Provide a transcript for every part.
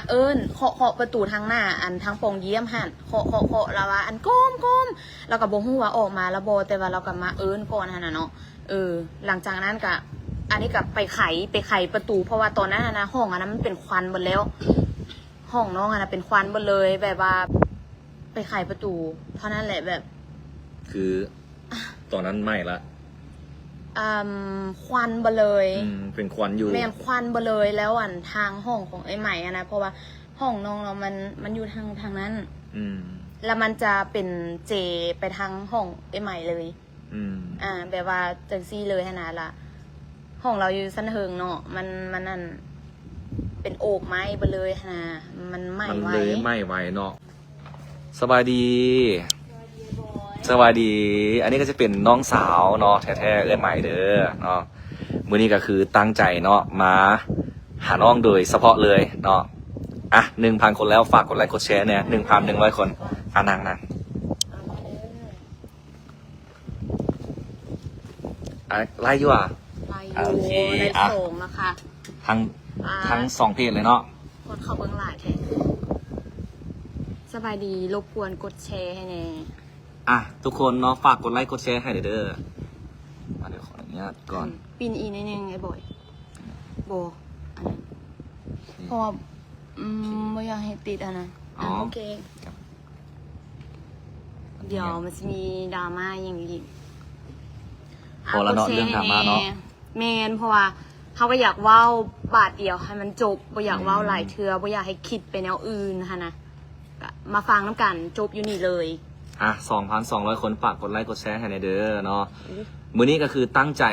ເອີ້ນ ເຄາະ ເຄາະປະຕູທາງໜ້າ ອັນທາງປ່ອງຢ້ຽມຫັ້ນ ເຄາະ ເຄາະ ເຄາະ ລາວວ່າ ອັນ ກົມ ກົມ ລາວກໍບໍ່ຮູ້ວ່າອອກມາລະບໍ່ ແຕ່ວ່າລາວກໍມາເອີ້ນກ່ອນຫັ້ນນະເນາະ. ເອີ ຫຼັງຈາກນັ້ນກໍ ອັນນີ້ກໍໄປໄຂ ໄປໄຂປະຕູ ເພາະວ່າຕອນນັ້ນຫັ້ນນະ ຫ້ອງອັນນັ້ນມັນເປັນຄວັນເບິດແລ້ວ ຫ້ອງນ້ອງຫັ້ນນະເປັນຄວັນເບິດເລີຍ ແບບວ່າໄປໄຂປະຕູເທົ່ານັ້ນແຫຼະ ແບບ ຄື ຕອນນັ້ນໄໝ້ລະ ອາ ຄວັນເບິດເລີຍ. ອືມ ເປັນຄວັນຢູ່ ແມ່ນ ຄວັນເບິດເລີຍ. ແລ້ວອັນທາງຫ້ອງຂອງເອື້ອຍໄໝຫັ້ນນະ ເພາະວ່າຫ້ອງນ້ອງເນາະ ມັນ ມັນຢູ່ທາງ ທາງນັ້ນ ອືມ ແລ້ວມັນຈະເປັນເຈໄປທາງຫ້ອງເອື້ອຍໄໝເລີຍ. ອືມ ອາ ແບບວ່າຈັ່ງຊີ້ເລີຍຫັ້ນນະ ລະຫ້ອງລາວຢູ່ຊັ້ນເທິງເນາະ ມັນ ມັນອັນ ເປັນໂອກໄມ້ເບິດເລີຍຫັ້ນນະ ມັນໄໝ້ໄວ ມັນເລີຍໄໝ້ໄວເນາະ. ສະບາຍດີ ສະບາຍດີ. ອັນນີ້ກໍຈະເປັນນ້ອງສາວເນາະ ແທ້ໆ ເອື້ອຍໃໝ່ເດີເນາະ. ມື້ນີ້ກໍຄືຕັ້ງໃຈເນາະ ມາຫານ້ອງໂດຍສະເພາະເລີຍເນາະ. ອ່ະ ໜຶ່ງພັນຄົນແລ້ວ ຝາກກົດໄລກົດແຊແດ່ ໜຶ່ງພັນໜຶ່ງຮ້ອຍຄົນ. ອ່ະ ນັ່ງໆ ອ່ະ ໄລຢູ່ຫວາ? ໄລຢູ່ ອ່ະ ໂອເຄ ໄລ ອ່ະ ສອງແລ້ວຄ່ະ ທັງ ອ່າ ທັງສອງເພຈເລີຍເນາະ. ຄົນເຂົ້າເບິ່ງຫຼາຍແທ້. ສະບາຍດີ ລົບກວນກົດແຊໃຫ້ແດ່. ອ່ະ ທຸກຄົນເນາະ ຝາກກົດໄລກົດແຊໃຫ້ເດີ. ອ່ະ ດຽວຂໍອະນຸຍາດກ່ອນ ປິ່ນອີກໜ້ອຍໜຶ່ງ ອ້າຍບອຍ. ບໍ່ ອັນນັ້ນ ນີ້ ເພາະວ່າ ອືມ ບໍ່ຢາກໃຫ້ຕິດອັນນັ້ນ. ອໍ ອ່ະ ໂອເຄ ດຽວມັນຊິມີດຣາມ່າອີ່ຫຍັງອີກ. ພໍແລ້ວເນາະ ເລື່ອງດຣາມ່າເນາະ. ແມ່ນ ເພາະວ່າເຮົາກໍຢາກເວົ້າບາດດຽວໃຫ້ມັນຈົບ ບໍ່ຢາກເວົ້າຫຼາຍເທື່ອ ອືມ ບໍ່ຢາກໃຫ້ຄິດໄປແນວອື່ນຫັ້ນນະ. ກໍມາຟັງນຳກັນ ຈົບຢູ່ນີ້ເລີຍ. ອ່ະ ສອງພັນສອງຮ້ອຍຄົນ ຝາກກົດໄລກົດແຊໃຫ້ແດ່ເດີເນາະ. ມື້ນີ້ກໍຄືຕັ້ງໃຈ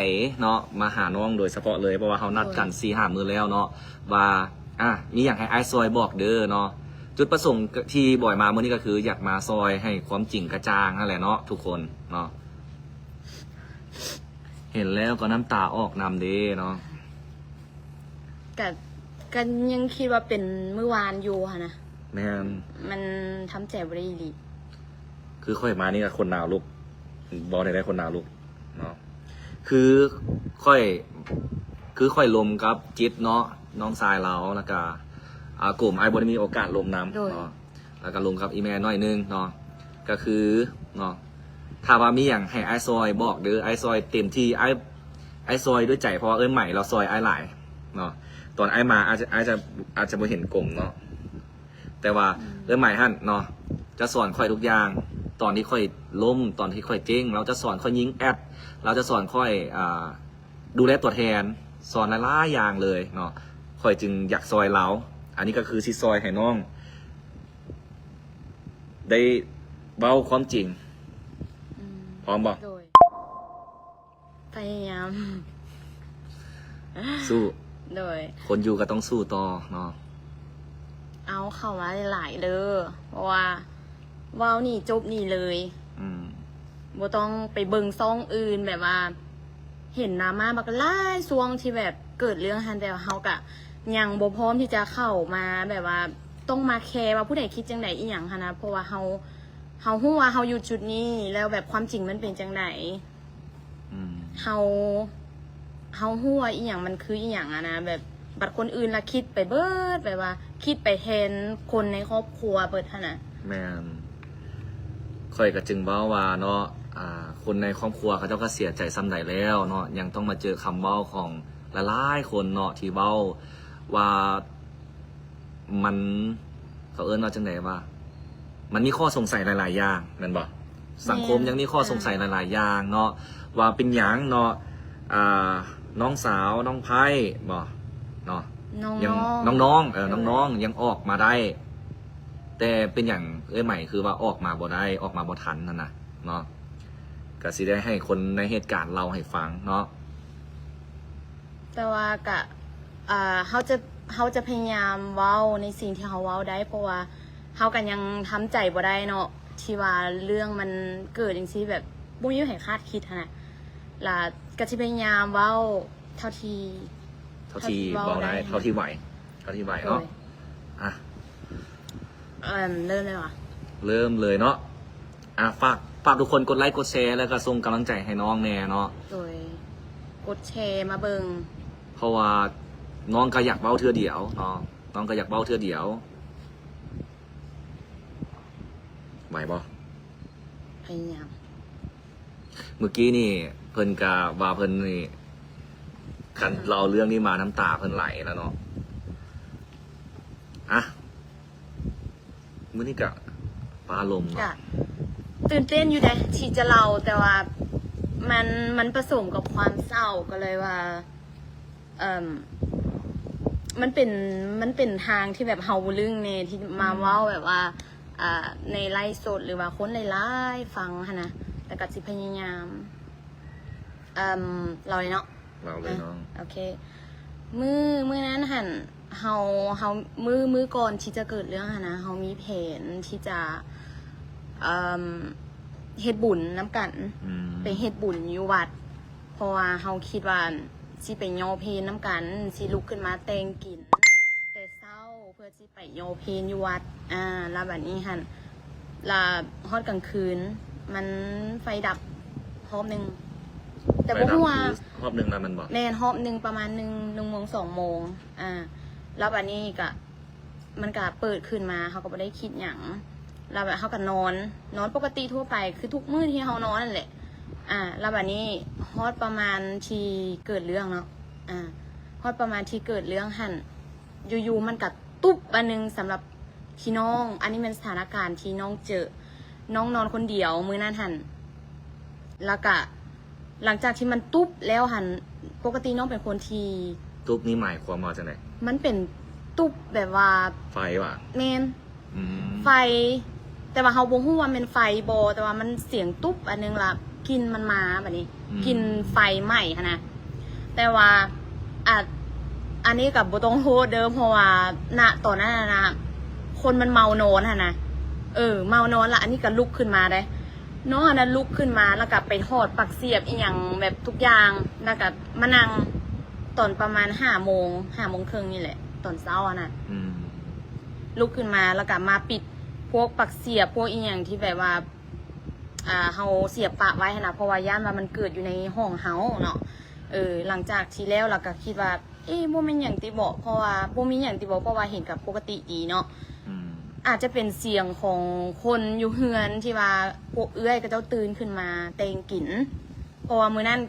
ເນາະ ມາຫານ້ອງໂດຍສະເພາະເລີຍ ເພາະວ່າເຮົານັດກັນ ໂອ້ຍ ສີ່ຫ້າມື້ແລ້ວເນາະ ວ່າ ອ່ະ ມີຫຍັງໃຫ້ອ້າຍຊ່ອຍບອກເດີເນາະ. ຈຸດປະສົງທີ່ບອຍມາມື້ນີ້ກໍຄືຢາກມາຊ່ອຍໃຫ້ຄວາມຈິງກະຈ່າງຫັ້ນແຫຼະເນາະ ທຸກຄົນເນາະ. ເຫັນແລ້ວກໍນ້ຳຕາອອກນຳເດ້ເນາະ. ກະ ກະຍັງຄິດວ່າເປັນມື້ວານຢູ່ຫັ້ນນະ. ແມ່ນ ມັນທຳໃຈບໍ່ໄດ້ອີ່ຫຼີ. ຄືຂ້ອຍມານີ້ກະຂົນໜາວລຸກ ເວົ້າແນວໃດຂົນໜາວລຸກເນາະ. ຄືຂ້ອຍ ຄືຂ້ອຍລົມກັບຈິດເນາະ ນ້ອງຊາຍລາວ ແລ້ວກະ ອາ ກົມ ອ້າຍບໍ່ໄດ້ມີໂອກາດລົມນຳ ໂດຍ ເນາະ. ແລ້ວກໍລົມກັບອີ່ແມ່ໜ້ອຍໜຶ່ງເນາະ. ກໍຄືເນາະ ຖ້າວ່າມີຫຍັງໃຫ້ອ້າຍຊ່ອຍບອກເດີ ອ້າຍຊ່ອຍເຕັມທີ່ ອ້າຍ ອ້າຍຊ່ອຍດ້ວຍໃຈ ເພາະວ່າເອື້ອຍໃໝ່ລາວຊ່ອຍອ້າຍຫຼາຍເນາະ. ຕອນອ້າຍມາ ອາດຈະ ອາດຈະ ອາດຈະບໍ່ເຫັນກົມເນາະ ແຕ່ວ່າ ອືມ ເອື້ອຍໃໝ່ຫັ້ນເນາະ ຈະສອນຂ້ອຍທຸກຢ່າງ. ຕອນທີ່ຂ້ອຍລົ້ມ ຕອນທີ່ຂ້ອຍເຈັງ ລາວຈະສອນຂ້ອຍຍິງແອັດ ລາວຈະສອນຂ້ອຍ ອ່າ ດູແລຕົວແທນ ສອນຫຼາຍໆຢ່າງເລີຍເນາະ. ຂ້ອຍຈຶ່ງຢາກຊ່ອຍລາວ. ອັນນີ້ກໍຄືຊິຊ່ອຍໃຫ້ນ້ອງໄດ້ເວົ້າຄວາມຈິງ. ອືມ ພ້ອມບໍ່? ໂດຍ ພະຍາຍາມ ສູ້. ໂດຍ ຄົນຢູ່ກໍຕ້ອງສູ້ຕໍ່ເນາະ. ເອົາເຂົ້າມາຫຼາຍໆເດີ ເພາະວ່າເວົ້ານີ້ຈົບນີ້ເລີຍ. ອືມ ບໍ່ຕ້ອງໄປເບິ່ງຊ່ອງອື່ນ ແບບວ່າເຫັນດຣາມ່າບັກຫຼາຍຊ່ວງທີ່ແບບເກີດເລື່ອງຫັ້ນ ແຕ່ວ່າເຮົາກະຍັງບໍ່ພ້ອມທີ່ຈະເຂົ້າມາ ແບບວ່າຕ້ອງມາແຄວ່າຜູ້ໃດຄິດຈັ່ງໃດອີ່ຫຍັງຫັ້ນນະ. ເພາະວ່າເຮົາ ເຮົາຮູ້ວ່າເຮົາຢູ່ຈຸດນີ້ ແລ້ວແບບຄວາມຈິງມັນເປັນຈັ່ງໃດ. ອືມ ເຮົາ ເຮົາຮູ້ວ່າອີ່ຫຍັງມັນຄືອີ່ຫຍັງຫັ້ນນະ ແບບ ບັດຄົນອື່ນລະຄິດໄປເບິດ ແບບວ່າຄິດໄປແທນຄົນໃນຄອບຄົວເບິດຫັ້ນນະ. ແມ່ນ ຂ້ອຍກໍຈຶ່ງເວົ້າວ່າເນາະ ອ່າ ຄົນໃນຄອບຄົວເຂົາເຈົ້າກໍເສຍໃຈສ່ຳໃດແລ້ວເນາະ ຍັງຕ້ອງມາເຈີຄຳເວົ້າຂອງຫຼາຍໆຄົນເນາະ ທີ່ເວົ້າວ່າ ມັນ ເຂົາເອີ້ນວ່າຈັ່ງໃດວະ ມັນມີຂໍ້ສົງໄສຫຼາຍໆຢ່າງແມ່ນບໍ່? ສັງຄົມ ແມ່ນ ຍັງມີຂໍ້ສົງໄສ ເອີ ຫຼາຍໆຢ່າງເນາະ ວ່າເປັນຫຍັງເນາະ ອ່າ ນ້ອງສາວ ນ້ອງໄພ້ບໍ່ເນາະ ນ້ອງໆ ຍັງ ນ້ອງໆ ເອີ ນ້ອງໆຍັງອອກມາໄດ້ ແຕ່ເປັນຫຍັງເອື້ອຍໃໝ່ຄືວ່າອອກມາບໍ່ໄດ້ ອອກມາບໍ່ທັນຫັ້ນນະເນາະ. ກໍຊິໄດ້ໃຫ້ຄົນໃນເຫດການເລົ່າໃຫ້ຟັງເນາະ. ແຕ່ວ່າກະ ອ່າ ເຮົາຈະ ເຮົາຈະພະຍາຍາມເວົ້າໃນສິ່ງທີ່ເຮົາເວົ້າໄດ້ ເພາະວ່າເຮົາກະຍັງທຳໃຈບໍ່ໄດ້ເນາະ ທີ່ວ່າເລື່ອງມັນເກີດຈັ່ງຊີ້ ແບບບໍ່ມີໃຜຄາດຄິດຫັ້ນນະ ລະກະຊິພະຍາຍາມເວົ້າເທົ່າທີ່ ເທົ່າທີ່ ເທົ່າທີ່ເວົ້າໄດ້ ເທົ່າທີ່ເວົ້າໄດ້ ເທົ່າທີ່ໄຫວ ເທົ່າທີ່ໄຫວເນາະ. ໂດຍ ອ່ະ ເລີ່ມເລີຍຫວາ? ເລີ່ມເລີຍເນາະ. ອ່ະ ຝາກ ຝາກທຸກຄົນກົດໄລກົດແຊ ແລ້ວກໍສົ່ງກຳລັງໃຈໃຫ້ນ້ອງແດ່ເນາະ. ໂດຍ ກົດແຊມາເບິ່ງ ເພາະວ່ານ້ອງກໍຢາກເວົ້າເທື່ອດຽວເນາະ. ນ້ອງກໍຢາກເວົ້າເທື່ອດຽວ ໄຫວບໍ່? ພະຍາຍາມ. ເມື່ອກີ້ນີ້ເພິ່ນກະວ່າເພິ່ນນີ້ ຄັນເລົ່າເລື່ອງນີ້ມານ້ຳຕາເພິ່ນໄຫຼແລ້ວເນາະ. ອະ ມື້ນີ້ກະປະອາລົມເນາະ. ກະຕື່ນເຕັ້ນຢູ່ເດ້ທີ່ຈະເລົ່າ, ແຕ່ວ່າມັນ, ມັນປະສົມກັບຄວາມເສົ້າ, ກໍເລີຍວ່າ ເອີ່ມ ມັນເປັນ, ມັນເປັນທາງທີ່ແບບເຮົາບໍ່ລຶ້ງແດ່ ທີ່ມາເວົ້າແບບວ່າ ອືມ ອ່າ ໃນໄລຟ໌ສົດ ຫຼືວ່າຄົນຫຼາຍໆຟັງຫັ້ນນະ, ແລ້ວກໍຊິພະຍາຍາມ ເອີ່ມ ເລົ່າເລີຍເນາະ. ເລົ່າເລີຍນ້ອງ. ອ່ະ ໂອເຄ. ມື້, ມື້ນັ້ນຫັ້ນ ເຮົາ, ເຮົາ, ມື້, ມື້ກ່ອນທີ່ຈະເກີດເລື່ອງຫັ້ນນະ, ເຮົາມີແຜນທີ່ຈະ ເອີ່ມ ເຮັດບຸນນຳກັນ. ອືມ. ໄປເຮັດບຸນຢູ່ວັດ. ເພາະວ່າເຮົາຄິດວ່າຊິໄປຍໍເພນນຳກັນ, ຊິລຸກຂຶ້ນມາແຕ່ງກິນແຕ່ເຊົ້າ ເພື່ອຊິໄປຍໍເພນຢູ່ວັດ. ອາ ແລ້ວບາດນີ້ຫັ້ນ ລະຮອດກາງຄືນ ມັນໄຟດັບຮອບໜຶ່ງ, ແຕ່ບໍ່ຮູ້ວ່າ ໄຟດັບຄືຮອບໜຶ່ງນະແມ່ນບໍ່? ແມ່ນ ຮອບໜຶ່ງປະມານໜຶ່ງ, ໜຶ່ງໂມງ ສອງໂມງ. ອາ ແລ້ວບາດນີ້ກະ ມັນກະເປີດຂຶ້ນມາ ເຮົາກໍບໍ່ໄດ້ຄິດຫຍັງ. ແລ້ວແບບເຮົາກໍນອນ, ນອນປົກກະຕິທົ່ວໄປ ຄືທຸກມື້ທີ່ເຮົານອນນັ້ນແຫຼະ. ອາ ແລ້ວບາດນີ້ຮອດປະມານທີ່ເກີດເລື່ອງເນາະ, ອາ ຮອດປະມານທີ່ເກີດເລື່ອງຫັ້ນ ຢູ່ໆມັນກະຕຸບບາດໜຶ່ງ. ສຳລັບທີ່ນ້ອງ, ອັນນີ້ແມ່ນສະຖານະການທີ່ນ້ອງເຈີ, ນ້ອງນອນຄົນດຽວມື້ນັ້ນຫັ້ນ. ແລ້ວກະ ຫຼັງຈາກທີ່ມັນຕຸບແລ້ວຫັ້ນ, ປົກກະຕິນ້ອງເປັນຄົນທີ່ ຕຸບນີ້ໝາຍຄວາມວ່າຈັ່ງໃດ? ມັນເປັນຕຸບແບບວ່າ ໄຟຫວາ? ແມ່ນ. ອືມ. ໄຟ, ແຕ່ວ່າເຮົາບໍ່ຮູ້ວ່າແມ່ນໄຟບໍ່, ແຕ່ວ່າມັນສຽງຕຸບອັນໜຶ່ງລະ ກິ່ນມັນມາບາດນີ້. ອືມ. ກິ່ນໄຟໄໝ້ຫັ້ນນະ. ແຕ່ວ່າ ອາ ອັນນີ້ກໍບໍ່ຕ້ອງໂທດເດີ, ເພາະວ່າ ນະ ຕອນນັ້ນນະ ຄົນມັນເມົານອນຫັ້ນນະ. ເອີ ເມົານອນລະ ອັນນີ້ກໍລຸກຂຶ້ນມາເດ້. ນ້ອງອັນນັ້ນລຸກຂຶ້ນມາ ແລ້ວກໍໄປຖອດປັກສຽບອີ່ຫຍັງແບບທຸກຢ່າງ, ແລ້ວກໍມານັ່ງຕອນປະມານຫ້າໂມງ, ຫ້າໂມງເຄິ່ງນີ້ແຫຼະ ຕອນເຊົ້າຫັ້ນນະ. ອືມ. ລຸກຂຶ້ນມາ ແລ້ວກໍມາປິດພວກປັກສຽບ ພວກອີ່ຫຍັງທີ່ແບບວ່າ ອ່າ ເຮົາສຽບປະໄວ້ຫັ້ນນະ, ເພາະວ່າຢ້ານວ່າມັນເກີດຢູ່ໃນຫ້ອງເຮົາເນາະ. ເອີ ຫຼັງຈາກທີ່ແລ້ວ ແລ້ວກໍຄິດວ່າ ເອ ບໍ່ແມ່ນຫຍັງຕິບໍ ເພາະວ່າ ບໍ່ມີຫຍັງຕິບໍ ເພາະວ່າເຫັນກໍປົກກະຕິດີເນາະ. ອືມ. ອາດຈະເປັນສຽງຂອງຄົນຢູ່ເຮືອນທີ່ວ່າພວກເອື້ອຍເຂົາເຈົ້າຕື່ນຂຶ້ນມາແຕ່ງກິນ, ເພາະວ່າມື້ນັ້ນ